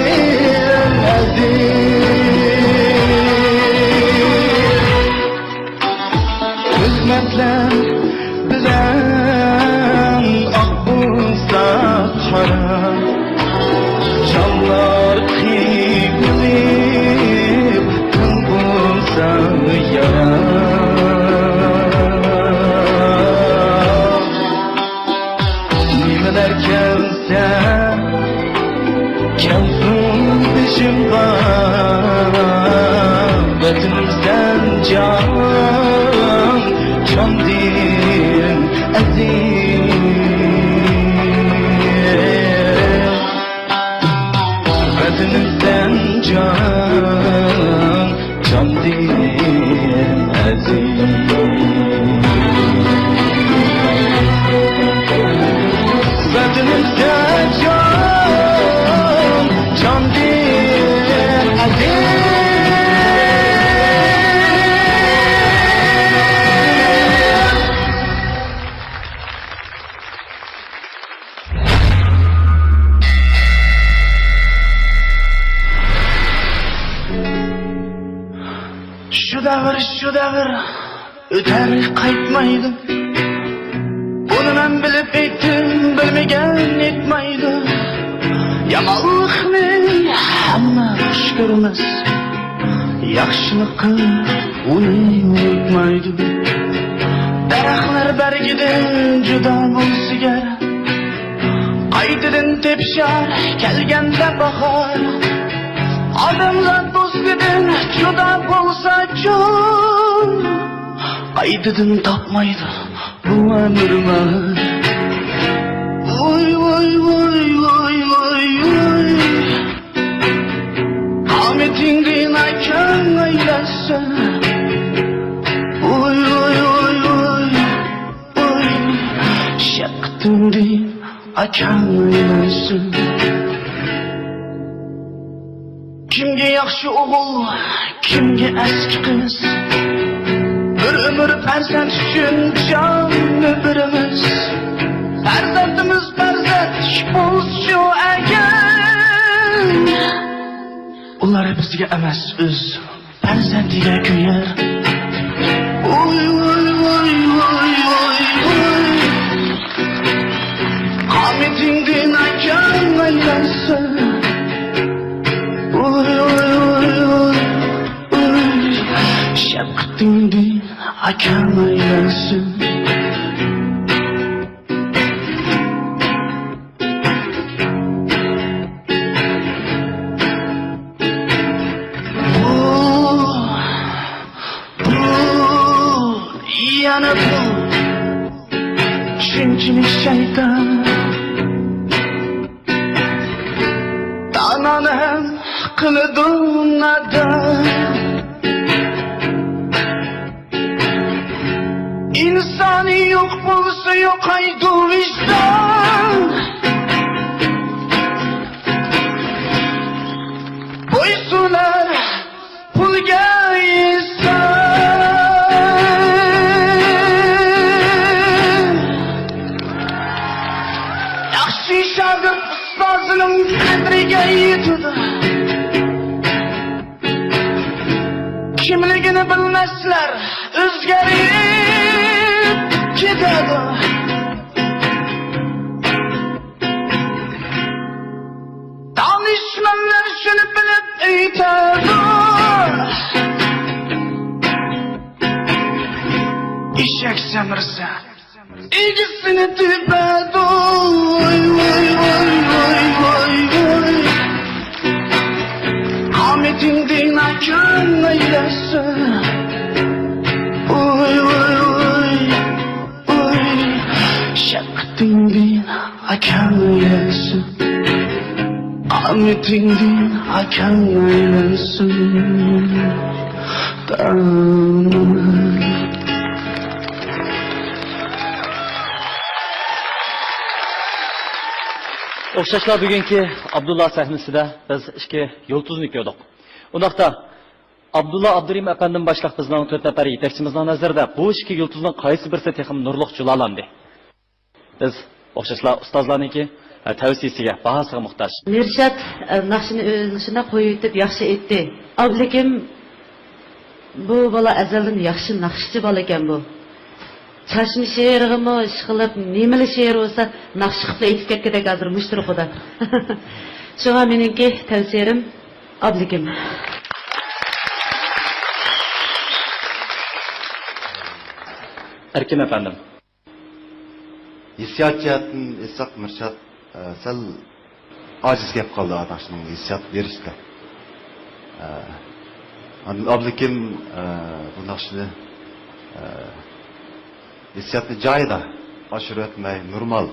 ئەزىز. خىزمەتلەر بىلەن ئاق بولسا قارا، جانلار قىينىلىپ قىل بولسا يارا. نېمىلەر كەلسە، جاندىن ئەزىز، ۋەتىنىمدىن جان، جاندىن ئەزىز. ۋەتىنىمدىن جان، جاندىن ئەزىز. شۇ دەۋر، شۇ دەۋر ئۆتەر قايتمايدۇ. بۇنى مەن بىلىپ ئېيتتىم، بىلمىگەن ئېيتمايدۇ. يامانلىقنى ھەممە خۇش كۆرمەس، ياخشىلىققا ئۇنى ئۇنتمايدۇ. دەرەخلەر بەرگىدىن جۇدا بولسا گەر، قايتىدىن تېپىشار كەلگەندە باھار. ئادەمزات دوستىدىن جۇدا بولساچۇ، قايتىدىن تاپمايدۇ بۇ ئۆمۈر باھار. ۋاي، ۋاي، ۋاي، ۋاي، ۋاي، ۋاي. قامىتىڭدىن ئاكاڭ ئايلانسۇن. ۋاي، ۋاي، ۋاي، ۋاي. ئوي، شەپقىتىڭدىن ئاكاڭ ئايلانسۇن. كىمگە ياخشى ئوغۇل، كىمگە ئەسكى قىز؟ بىر ئۆمۈر پەرزەنت ئۈچۈن جاننى بېرىمىز. پەرزەنتىمىز پەرزەنت بولسىچۇ ئەگەر، ئۇلار بىزگە ئەمەس، ئۆز پەرزەنتىگە كۆيەر. ۋوي، ۋوي، ۋوي، ۋوي، ۋوي، ۋوي. قامىتىڭدىن ئاكاڭ ئايلانسۇن. ۋوي، ۋوي، ۋوي، ۋوي، ۋوي. شەپقىتىڭدىن ئاكاڭ ئايلانسۇن. بۇ، بۇ، يەنە بۇ، شۇنچىلىك شەيتان. دانانى ھەم قىلىدۇ نادان. ئىنسانى يوق بولسا يوقايدۇ ۋىجدان. بويسۇنار پۇلگا ئىنسان. ياخشى شاگىرت ئۇستازىنىڭ قەدرىگە يېتىدۇ. كىملىكىنى بىلمەسلەر ئۆزگىرىپ كېتىدۇ. دانىشمەنلەر شۇنى بىلىپ ئېيتىدۇ، ئېشەك سەمرىسە ئىگىسىنى تېپىدۇ. ۋوي، ۋوي، ۋوي، ۋوي، ۋوي، ۋوي. قامىتىڭدىن ئاكاڭ ئايلانسۇن. ۋوي، ۋوي، ۋوي، ۋوي. شەپقىتىڭدىن ئاكاڭ ئايلانسۇن. قامىتىڭدىن ئاكاڭ ئايلانسۇن. ئوخشاشلا بۈگۈنكى ئابدۇللا سەھنىسىدە بىز ئىككى يۇلتۇزنى كۆردۇق. ئۇنداقتا ئابدۇللا ئابدۇرېھىم ئەپەندىم باشلىق بىزنىڭ تۆت نەپەر يېتەكچىمىزنىڭ نەزىرىدە بۇ ئىككى يۇلتۇزنىڭ قايسى بىرسى تېخىمۇ نۇرلۇق جۇلالاندى؟ بىز ئوخشاشلا ئۇستازلارنىڭكى، ئە، تەۋسىيىسىگە، باھاسىغا موھتاج. مىرشات، ئە، ناخشىنى ئۆزى شۇنداق قويۇۋېتىپ ياخشى ئېيتتى. ئابلىكىم، بۇ بالا ئەزەلدىن ياخشى ناخشىچى بالا ئىكەن بۇ. چاچما شېئىرىغىمۇ ئىشقىلىپ، نېمىلا شېئىر بولسا ناخشا قىلىپلا ئېيتىپ كەتكۈدەك ھازىر مۇشۇ تۇرقىدا. شۇڭا مېنىڭكى تەۋسىيەم ئابلىكىم. ئەركىن ئەپەندىم. ھېسسىيات جەھەتتىن ئېيتساق، مىرشات، ئە، سەل ئاجىز كەپ قالدى، ئا، ناخشىنىڭ ھېسسىيات بېرىشتە. ئە، ئاندىن ئابلىكىم، ئە، بۇ ناخشىنى، ئە، ھېسسىياتنى جايىدا ئاشۇرۇۋەتمەي، نورمال،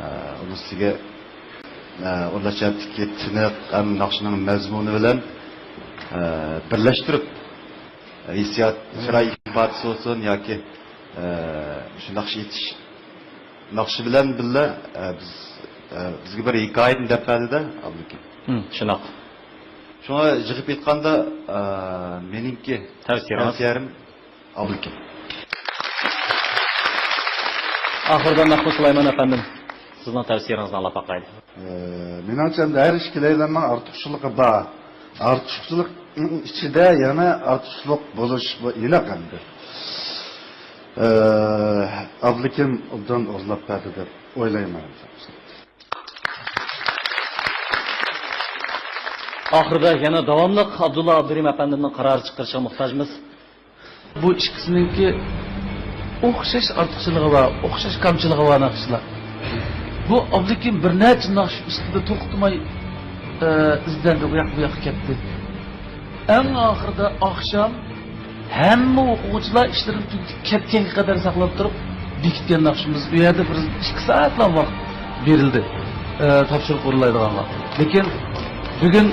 ئە، ئۇنىڭ ئۈستىگە، ئە، ئورۇنلاشچە تىنىق ھەم ناخشىنىڭ مەزمۇنى بىلەن، ئە، بىرلەشتۈرۈپ، ھېسسىيات، چىراي ئىپادىسى بولسۇن ياكى، ئە، شۇ ناخشا ئېيتىش، ناخشا بىلەن بىللە، ئە، بىز، ئە، بىزگە بىر ھېكايىنى دەپ بەردى-دە، ئابلىكىم. ھىم، شۇنداق. شۇڭا يىغىپ ئېيتقاندا، ئە، مېنىڭكى تەۋسىيەڭىز؟ تەۋسىيەم ئابلىكىم. ئاخىرىدا مەخمۇت سۇلايمان ئەپەندىم، سىزنىڭ تەۋسىيەڭىزنى ئاڭلاپ باقايلى. ئى، مېنىڭچە، ئەمدى ھەر ئىككىلەيلەننىڭ ئارتۇقچىلىقى بار. ئارتۇقچىلىقنىڭ ئىچىدە يەنە ئارتۇقچىلىق بولۇش بۇ ئېنىق ئەمدى. ئى، ئابلىكىم ئوبدان ئورۇنلاپ بەردى دەپ ئويلايمەن. ئاخىرىدا يەنە داۋاملىق ئابدۇللا ئابدۇرېھىم ئەپەندىمنىڭ قارار چىقىرىشىغا موھتاجمىز. بۇ ئىككىسىنىڭكى ئوخشاش ئارتۇقچىلىقى بار، ئوخشاش كامچىلىقى بار ناخشىلار. بۇ ئابلىكىم بىر نەچچە ناخشا ئۈستىدە توختىماي، ئە، ئىزدەندى، ئۇ ياق، بۇ ياققا كەتتى. ئەڭ ئاخىرىدا ئاخشام ھەممە ئوقۇغۇچىلار ئىشلىرىنى تۈگىتىپ كەتكەنگە قەدەر ساقلاپ تۇرۇپ بېكىتكەن ناخشىمىز. ئۇ يەردە بىر ئىككى سائەتلا ۋاقىت بېرىلدى، ئە، تاپشۇرۇق ئورۇنلايدىغانغا. لېكىن بۈگۈن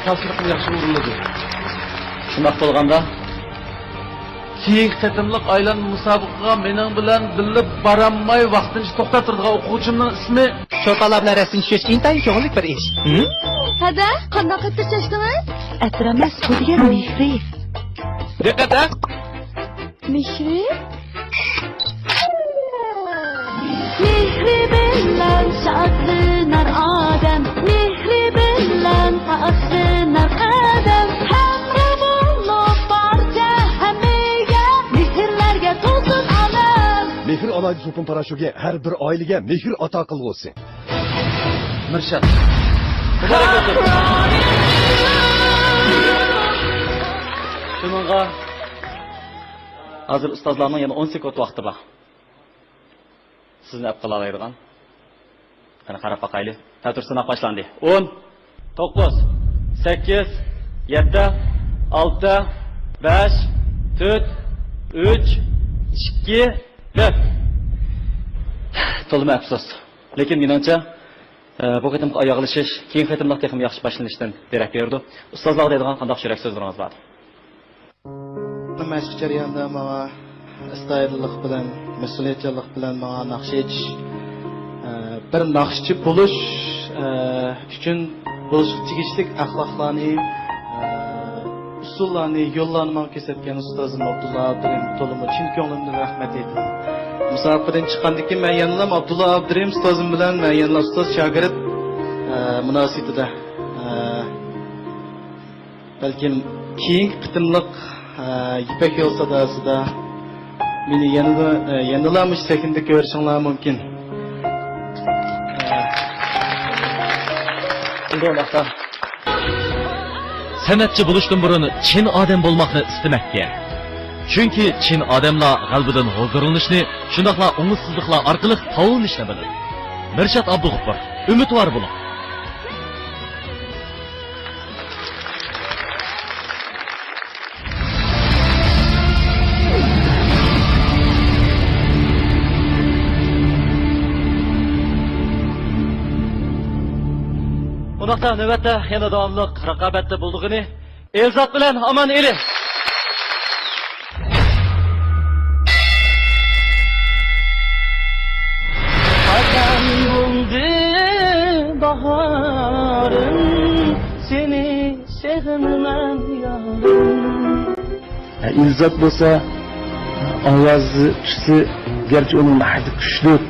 تاپشۇرۇقنى ياخشى ئورۇنلىدى. شۇنداق بولغاندا، كېيىنكى قېتىملىق ئايلانما مۇسابىقىگە مېنىڭ بىلەن بىللە بارالماي ۋاقتىنچە توختاپ تۇرىدىغان ئوقۇغۇچىمنىڭ ئىسمى. شورپالار بىلەن رەسىمگە چۈشۈش ئىنتايىن كۆڭۈللۈك بىر ئىش. ھەدە، قانداق قىلىپ چاچتىڭىز؟ ئەتىر ئەمەس، بۇ دېگەن مېھرى. دىققەت ھە! مېھرى؟ مېھرى بىلەن شادلىنار ئادەم، مېھرى بىلەن تاتلىنار قەدەم. ھەمراھ بولۇپ بارچە ھەممىگە، مېھىرلەرگە تولسۇن ئالەم. مېھىر ئالاھىدە سوپۇن پاراشوكى ھەر بىر ئائىلىگە مېھىر ئاتا قىلغۇسى. مىرشات. مۇبارەك بولسۇن. شۇنىڭغا ھازىر ئۇستازلارنىڭ يەنە ئون سېكۇنت ۋاقتى بار. سىزنى ئەپ قىلالايدىغان. قېنى، قاراپ باقايلى. تەتۈر سىناق باشلاندى. ئون، توققۇز، سەككىز، يەتتە، ئالتە، بەش، تۆت، ئۈچ، ئىككى، بىر. تولىمۇ ئەپسۇس. لېكىن مېنىڭچە، ئە، بۇ قېتىمقى ئاياغلىشىش كېيىنكى قېتىملىق تېخىمۇ ياخشى باشلىنىشتىن دېرەك بېرىدۇ. ئۇستازلارغا دەيدىغان قانداق يۈرەك سۆزلىرىڭىز بار؟ مەشىق جەريانىدا ماڭا ئەستايىدىللىق بىلەن، مەسئۇلىيەتچانلىق بىلەن ماڭا ناخشا ئېيتىش، ئە، بىر ناخشىچى بولۇش، ئە، ئۈچۈن بولۇشقا تېگىشلىك ئەخلاقلارنى، ئە، ئۇسۇللارنى، يوللارنى ماڭا كۆرسەتكەن ئۇستازىم ئابدۇللا ئابدۇرېھىم تولىمۇ چىن كۆڭلۈمدىن رەھمەت ئېيتىمەن. مۇسابىقىدىن چىققاندىن كېيىن مەن يەنىلا ئابدۇللا ئابدۇرېھىم ئۇستازىم بىلەن مەن يەنىلا ئۇستاز شاگىرت، ئە، مۇناسىۋىتىدە، ئە، بەلكىم كېيىنكى قېتىملىق، ئە، يىپەك يولى ساداسىدا مېنى يەنىلا، ئە، يەنىلا مۇشۇ سەھنىدە كۆرۈشۈڭلار مۇمكىن. ئە. سەنئەتچى بولۇشتىن بۇرۇن چىن ئادەم بولماقنى ئىستىمەككە. چۈنكى چىن ئادەملەر غەلىبىدىن ھۇزۇرلىنىشنى، شۇنداقلا ئوڭۇشسىزلىقلار ئارقىلىق تاۋلىنىشنى بىلىدۇ. مىرشات ئابدۇغۇپۇر، ئۈمىدۋار بولۇڭ! ئۇنداقتا نۆۋەتتە يەنە داۋاملىق رىقابەتتە بولىدىغىنى ئېلزات بىلەن ئامان ئېلى. قاچان بولدى باھارىم، سېنى سېغىنىمەن يارىم. ئە، ئىلزات بولسا، ئاۋازى، تۈسى، گەرچە ئۇنىڭ ناھايىتى كۈچلۈك،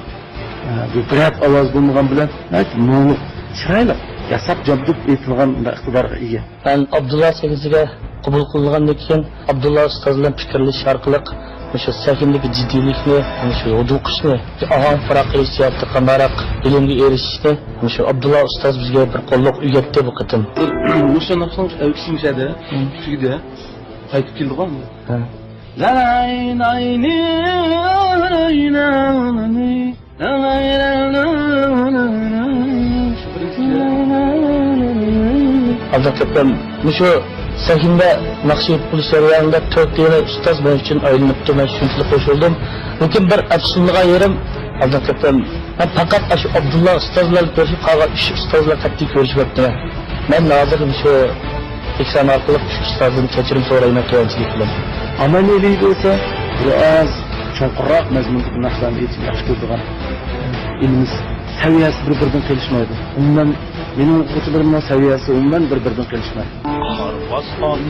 ئە، بىر بىرەت ئاۋاز بولمىغان بىلەن، ناھايىتى مۇڭلۇق، چىرايلىق، ياساپ جابدۇپ ئېيتىلغان مۇنداق ئىقتىدارغا ئىگە. مەن ئابدۇللا سەھنىسىگە قوبۇل قىلىنغاندىن كېيىن، ئابدۇللا ئۇستاز بىلەن پىكىرلىشىش ئارقىلىق مۇشۇ سەھنىدىكى جىددىيلىكنى، مۇشۇ ھودۇقۇشنى، ئاھاڭ پۇراق ھېسسىياتى قانداقراق بىلىمگە ئېرىشىشنى مۇشۇ ئابدۇللا ئۇستاز بىزگە بىر قوللۇق ئۆگەتتى بۇ قېتىم. مۇشۇ ناخشىنىڭ ئەۋەتىشى مۇشۇ يەردە، مم، تۈگىدى. قايتىپ كېلىدىغان. ھە. لاي، لاي، نى، لاي، لاي، لاي. ئابدۇقېپەم، مۇشۇ سەھنىدە ناخشا ئېيتىپ بولۇش جەريانىدا تۆت يەنە ئۇستاز مەن ئۈچۈن ئايلىنىپتۇ، مەن شۇنچىلىك قوشۇلدۇم. لېكىن بىر ئەپسۇسلىنىدىغان يېرىم، ھەقىقەتەن مەن پەقەت ئاشۇ ئابدۇللا ئۇستاز بىلەن كۆرۈشۈپ، قالغان ئۈچ ئۇستاز بىلەن قەتئىي كۆرۈشمەپتىمەن. مەن ھازىر شۇ ئېكران ئارقىلىق ئۈچ ئۇستازدىن كەچۈرۈم سورايمەن، قىيانچىلىك بىلەن. ئامانئېلى بولسا بىر ئاز چوڭقۇرراق مەزمۇندىكى ناخشىلارنى ئېيتىشنى ياخشى كۆرىدىغان ئىنىمىز. سەۋىيەسى بىر-بىرىدىن قېلىشمايدۇ. ئومۇمەن مېنىڭ ئوقۇغۇچىلىرىمنىڭ سەۋىيەسى ئومۇمەن بىر-بىرىدىن قېلىشمايدۇ. قار باسقان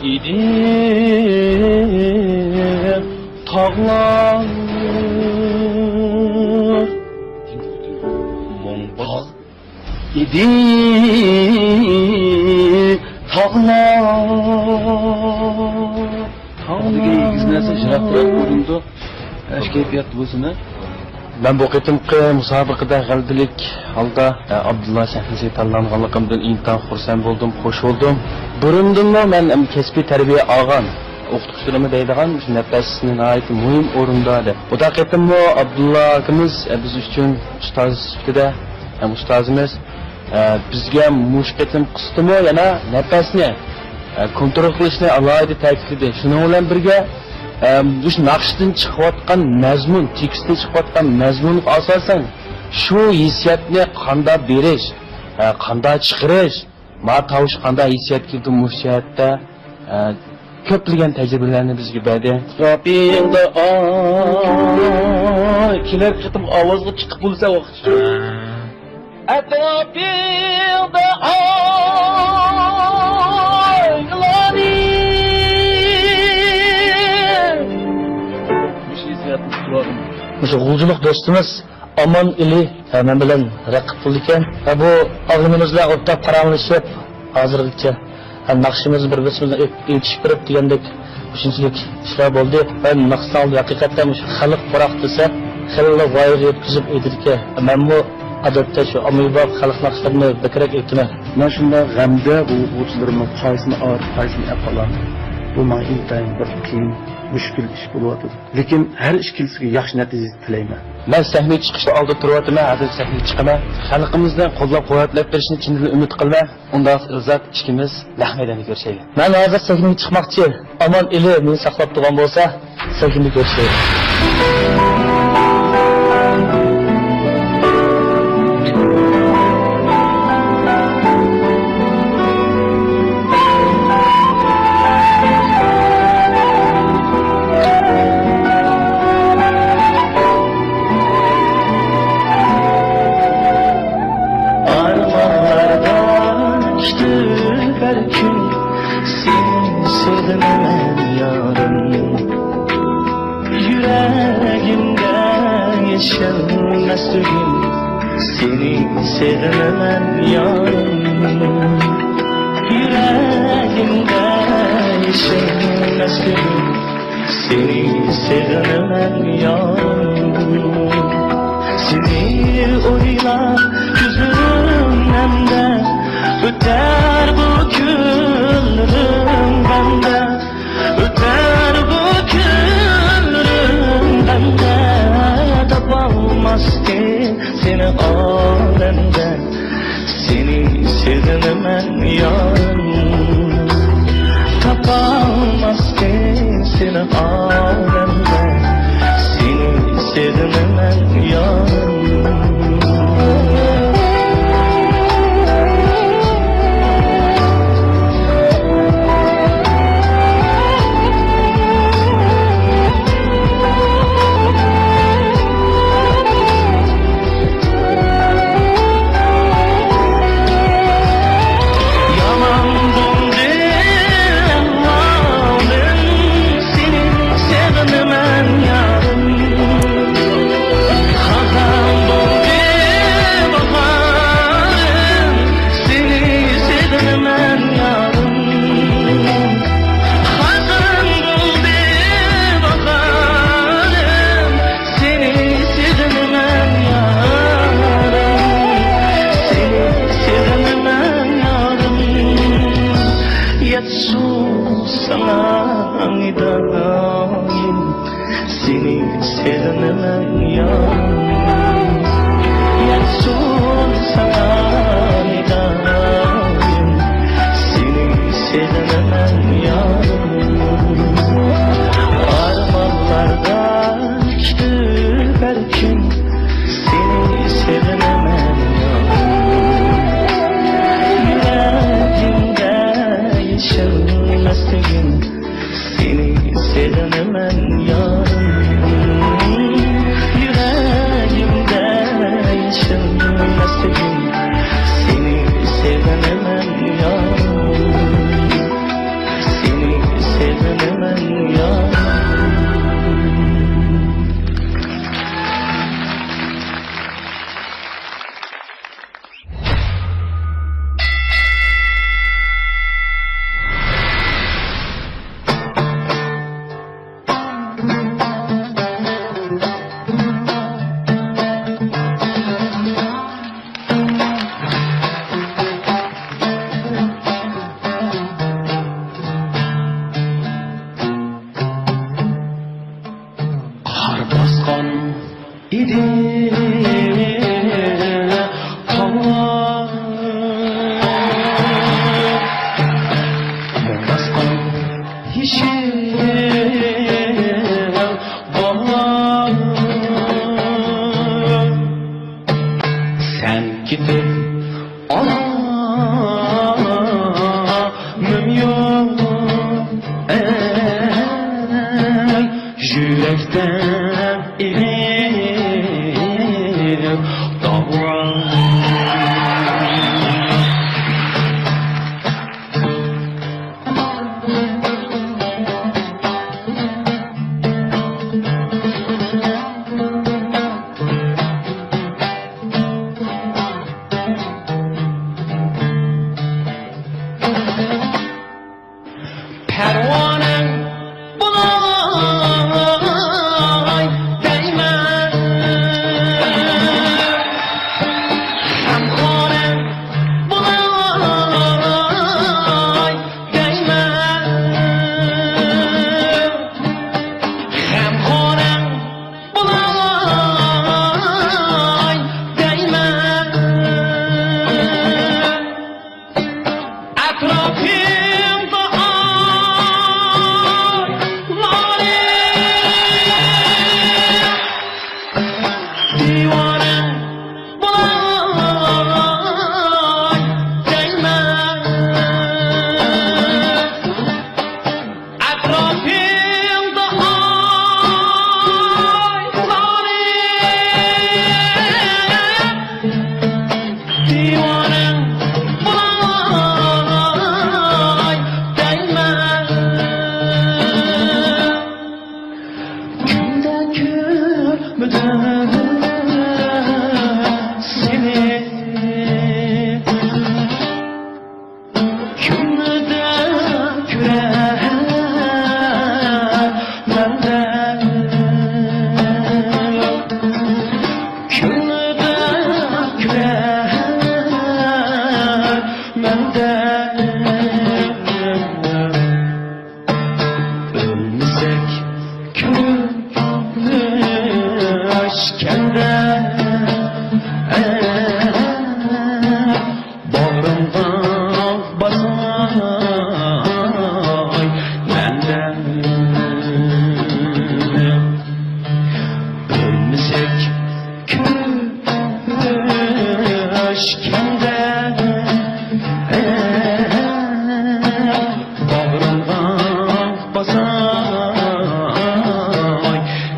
ئىدى تاغلار، مۇڭ باسقان ئىدى تاغلار. تاغدىكى ئېگىز نەرسە يىراقراق كۆرۈنىدۇ. ئەش كەيپىياتتا بولسىمۇ. مەن بۇ قېتىمقى مۇسابىقىدە غەلىبىلىك ھالدا، ئە، ئابدۇللا سەھنىسىگە تاللانغانلىقىمدىن ئىنتايىن خۇرسەن بولدۇم، خوش بولدۇم. بۇرۇندىنمۇ مەن، ئەم، كەسپىي تەربىيە ئالغان ئوقۇتقۇچىلىرىممۇ دەيدىغان، مۇشۇ نەپەسنى ناھايىتى مۇھىم ئورۇندا دەپ. بۇ قېتىممۇ ئابدۇللا ئاكىمىز، ئە، بىز ئۈچۈن ئۇستاز سۈپىتىدە، ئەم، ئۇستازىمىز، ئە، بىزگە مۇشۇ قېتىمقىسىدىمۇ يەنە نەپەسنى، ئە، كونترول قىلىشنى ئالاھىدە تەكىتلىدى. شۇنىڭ بىلەن بىرگە، ئە، مۇشۇ ناخشىدىن چىقىۋاتقان مەزمۇن، تېكىستتىن چىقىۋاتقان مەزمۇنغا ئاساسەن، شۇ ھېسسىياتنى قانداق بېرىش، ئە، قانداق چىقىرىش، ما تاۋۇش قانداق ھېسسىيات كېلىدۇ مۇشۇ جەھەتتە، ئە، كۆپلىگەن تەجرىبىلەرنى بىزگە بەردى. ئەتراپىڭدا ئاي، كېلەر قېتىم ئاۋازغا چىقىپ بولسا ۋاقىت. ئەتراپىڭدا ئايلانىپ. مۇشۇ ھېسسىياتنى كۈتۈۋالدىم. مۇشۇ غۇلجىلىق دوستىمىز ئامانئېلى، ھە، مەن بىلەن رەقىب بولىدىكەن. ھە، بۇ ئاغىنىمىز بىلەن ئورتاق پاراڭلىشىپ، ھازىرغىچە، ھە، ناخشىمىزنى بىر-بىرىمىزنى ئېيتىشىپ بېرىپ دېگەندەك شۇنچىلىك ئىشلار بولدى. مەن ناخشىنى ئالدىم، ھەقىقەتەن مۇشۇ خەلق پۇراق دېسە، خېلىلا ۋايىغا يەتكۈزۈپ ئېيتىدىكەن. مەنمۇ ئادەتتە شۇ ئاممىباب خەلق ناخشىلىرىنى بەكرەك ئېيتىمەن. مەن شۇنداق غەمدە بۇ ئوقۇغۇچىلىرىمنىڭ قايسىنى ئاغرىتىپ، قايسىنى ئەپ قالامەن. بۇ ماڭا ئىنتايىن بىر قىيىن، مۈشكۈل ئىش بولۇۋاتىدۇ. لېكىن ھەر ئىككىلىسىگە ياخشى نەتىجە تىلەيمەن. مەن سەھنىگە چىقىشتا ئالدىدا تۇرۇۋاتىمەن، ھازىر سەھنىگە چىقىمەن. خەلقىمىزنىڭ قوللاپ-قۇۋۋەتلەپ بېرىشىنى چىن دىلدىن ئۈمىد قىلىمەن. ئۇنداق ئىلزات ئىككىمىز نەق مەيداندا كۆرۈشەيلى. مەن ھازىر سەھنىگە چىقماقچى. ئامانئېلى مېنى ساقلاپ تۇرغان بولسا، سەھنىدە كۆرۈشەيلى. ئارمانلاردا كۈتۈپ ھەر كۈن سېنى سېغىنىمەن يارىم. يۈرەگىمدە يېشىلمەس تۈگۈن سېنى سېغىنىمەن يارىم. يۈرەگىمدە يېشىلمەس تۈگۈن سېنى سېغىنىمەن يارىم. سېنى ئويلاپ كۈزۈم ھەمدە ئۆتەر بۇ كۈنلىرىم غەمدە. ئۆتەر بۇ كۈنلىرىم غەمدە، تاپالماستىن سېنى ئالەمدە، سېنى سېغىنىمەن يارىم. تاپالماستىن سېنى ئالەمدە، سېنى سېغىنىمەن يارىم. يامان بولدى ئەھۋالىم، سېنى سېغىنىمەن يارىم. خازان بولدى باھارىم، سېنى سېغىنىمەن يارىم. خازان بولدى باھارىم، سېنى سېغىنىمەن يارىم. سېنى سېغىنىمەن يارىم. يەتسۇن ساڭا نىدايىم، سېنى سېغىنىمەن يارىم. يەتسۇن ساڭا نىدايىم، سېنى سېغىنىمەن يۈرەكتە ئېغىر داغلار. پەرۋانەڭ بولاي دەيمەن، غەمخورەڭ بولاي دەيمەن، غەمخورەڭ بولاي دەيمەن. ئەتراپىمدا ئايلانىپ، دىۋانە بولاي دەيمەن. ئەتراپىمدا ئايلانىپ، دىۋانە بولاي دەيمەن. كۈندە كۆرمىدىم سېنى. كۈندە كۆرەمەن دە، كۈندە كۆرەمەن دە. ئۆلمىسەك كۆرۈشكەندە، باغرىمغا باساي مەندە. ئۆلمىسەك كۆرۈشكەندە، باغرىمغا باساي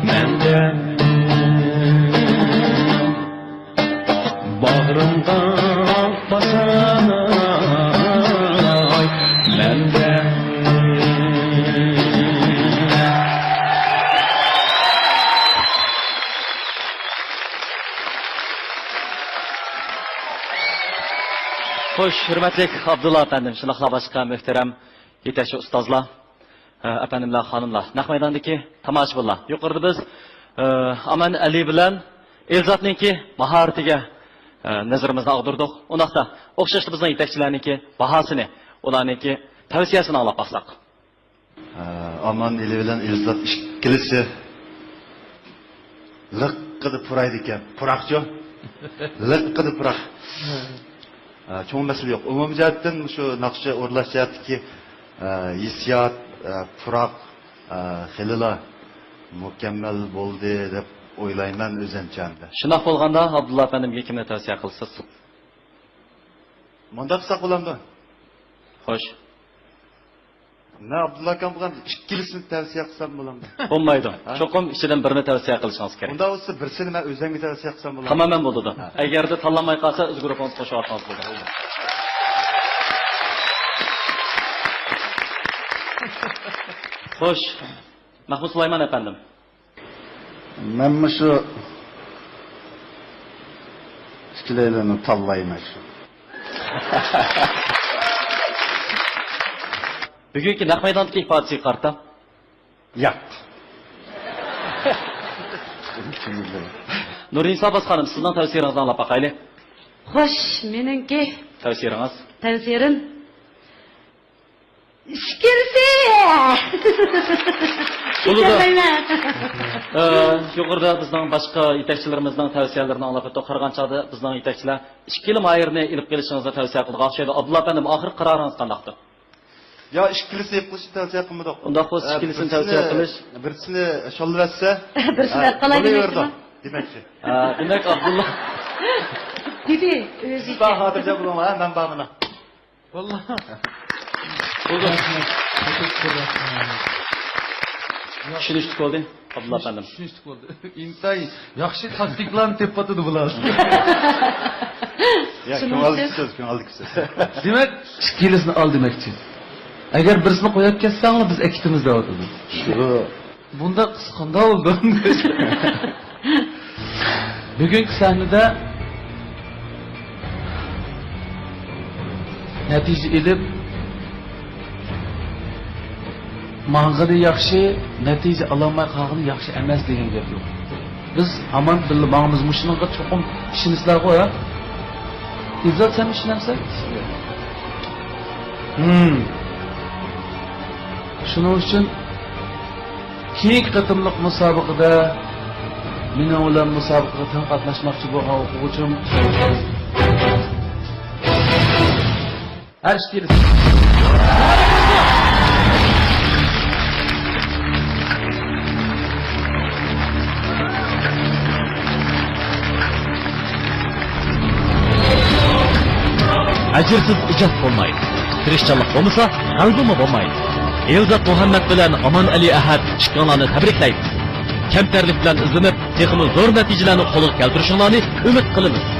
مەندە. باغرىمغا باساي مەندە. خوش، ھۆرمەتلىك ئابدۇللا ئەپەندىم، شۇنداقلا باشقا مۆھتەرەم يېتەكچى ئۇستازلار، ئەپەندىملەر، خانىملار، نەق مەيداندىكى تاماشىبىنلار، يۇقىرىدا بىز ئامان ئەلى بىلەن ئېلزاتنىڭكى ماھارىتىگە نەزىرىمىزنى ئاغدۇردۇق. ئۇنداقتا ئوخشاشلا بىزنىڭ يېتەكچىلەرنىڭكى باھاسىنى، ئۇلارنىڭكى تەۋسىيەسىنى ئاڭلاپ باقساق. ئامان ئېلى بىلەن ئېلزات ئىككىلىسى لىققىدە پۇرايدىكەن. پۇراقچۇ؟ لىققىدە پۇراق. ئە، چوڭ مەسىلە يوق. ئومۇمىي جەھەتتىن مۇشۇ ناخشا ئورۇنلاش جەھەتتىكى، ئە، ھېسسىيات، ئە، پۇراق، ئە، خېلىلا مۇكەممەل بولدى دەپ ئويلايمەن ئۆزۈمچە ئەمدى. شۇنداق بولغاندا، ئابدۇللا ئەپەندىمگە كىمنى تەۋسىيە قىلىسىز؟ مۇنداق قىلساق بولامدۇ؟ خوش. مەن ئابدۇللا ئاكام بولغان ئىككىلىسىنى تەۋسىيە قىلسام بولامدۇ؟ بولمايدۇ. ھە؟ چوقۇم ئىچىدىن بىرىنى تەۋسىيە قىلىشىڭىز كېرەك. ئۇنداق بولسا بىرسىنى مەن ئۆزۈمگە تەۋسىيە قىلسام بولامدۇ؟ تامامەن بولىدۇ. ھە. ئەگەردە تاللانماي قالسا، ئۆز گۇرۇپپىڭىزغا قوشۇۋاتقىڭىز بولىدۇ. خوش. مەھمۇد سۇلايمان ئەپەندىم. مەن مۇشۇ ئىككىلەيلەننى تاللايمەن شۇ. بۈگۈنكى نەق مەيداندىكى ئىپادىسىگە قارىتا. ياق. نۇرنىسا ئابباس خانىم، سىزنىڭ تەۋسىيىڭىزنى ئاڭلاپ باقايلى. خوش، مېنىڭكى. تەۋسىيىڭىز؟ تەۋسىيىم. ئىچكىرىسى! بولىدۇ. ئىچەلمەيمەن. ئە، يۇقىرىدا بىزنىڭ باشقا يېتەكچىلىرىمىزنىڭ تەۋسىيەلىرىنى ئاڭلاپ ئۆتتۇق. قارىغان چاغدا بىزنىڭ يېتەكچىلەر ئىككىلا ماھىرنى ئېلىپ قېلىشىڭىزنى تەۋسىيە قىلدۇق. ئوخشايدۇ. ئابدۇللا ئەپەندىم، ئاخىرقى قارارىڭىز قانداقتۇ؟ يا ئىككىلىسىنى ئېلىپ قېلىشنى تەۋسىيە قىلمىدۇق. ئۇنداق بولسا ئە، ئىككىلىسىنى بىرسىنى، تەۋسىيە قىلىش. بىرسىنى شاللىۋەتسە، بىرسىنى ئە، ئەپ قالاي بولۇۋېرىدۇ دېمەكچىما؟ دېمەكچى. ئە، دېمەك، ئابدۇللا. دېدى ئۆزى. سىز خاتىرجەم بولۇڭلار، ھە، مەن بار مانا. والله. بولدى. رەھمەت. تەشەككۈر، رەھمەت. چۈشىنىشلىك بولدى، ئابدۇللا ئەپەندىم. چۈشىنىشلىك بولدى. ئىنتايىن ياخشى تاكتىكىلارنى تېپىۋاتىدۇ بۇلار. يا، كۆڭۈلدىكى سۆز، كۆڭۈلدىكى سۆز. دېمەك، ئىككىلىسىنى ئال دېمەكچى. ئەگەر بىرسىنى قويۇپ كەتسەڭلار، بىز ئەكېتىمىز دەۋاتىدۇ. شۇ. بۇنداق قىلسا قانداق بولىدۇ؟ بۈگۈنكى سەھنىدە نەتىجە ئېلىپ ماڭغىنى ياخشى، نەتىجە ئالالماي قالغىنى ياخشى ئەمەس دېگەن گەپ يوق. بىز ھامان بىللە ماڭىمىز، مۇشۇنىڭغا چوقۇم ئىشىنىسىلەرغۇ، ھە؟ ئىززەت، سەن ئىشىنەمسەن؟ ھىم. شۇنىڭ ئۈچۈن كېيىنكى قېتىملىق مۇسابىقىدە مېنىڭ بىلەن مۇسابىقىگە تەڭ قاتناشماقچى بولغان ئوقۇغۇچىم، ھەر ئىككىلىسى. ئەجىرسىز ئىجاد بولمايدۇ. تىرىشچانلىق بولمىسا، غەلىبىمۇ بولمايدۇ. ئېلزات مۇھەممەت بىلەن ئامانئەلى ئەھەت ئىككىڭلارنى تەبرىكلەيمىز. كەمتەرلىك بىلەن ئىزدىنىپ، تېخىمۇ زور نەتىجىلەرنى قولغا كەلتۈرۈشۈڭلارنى ئۈمىد قىلىمىز.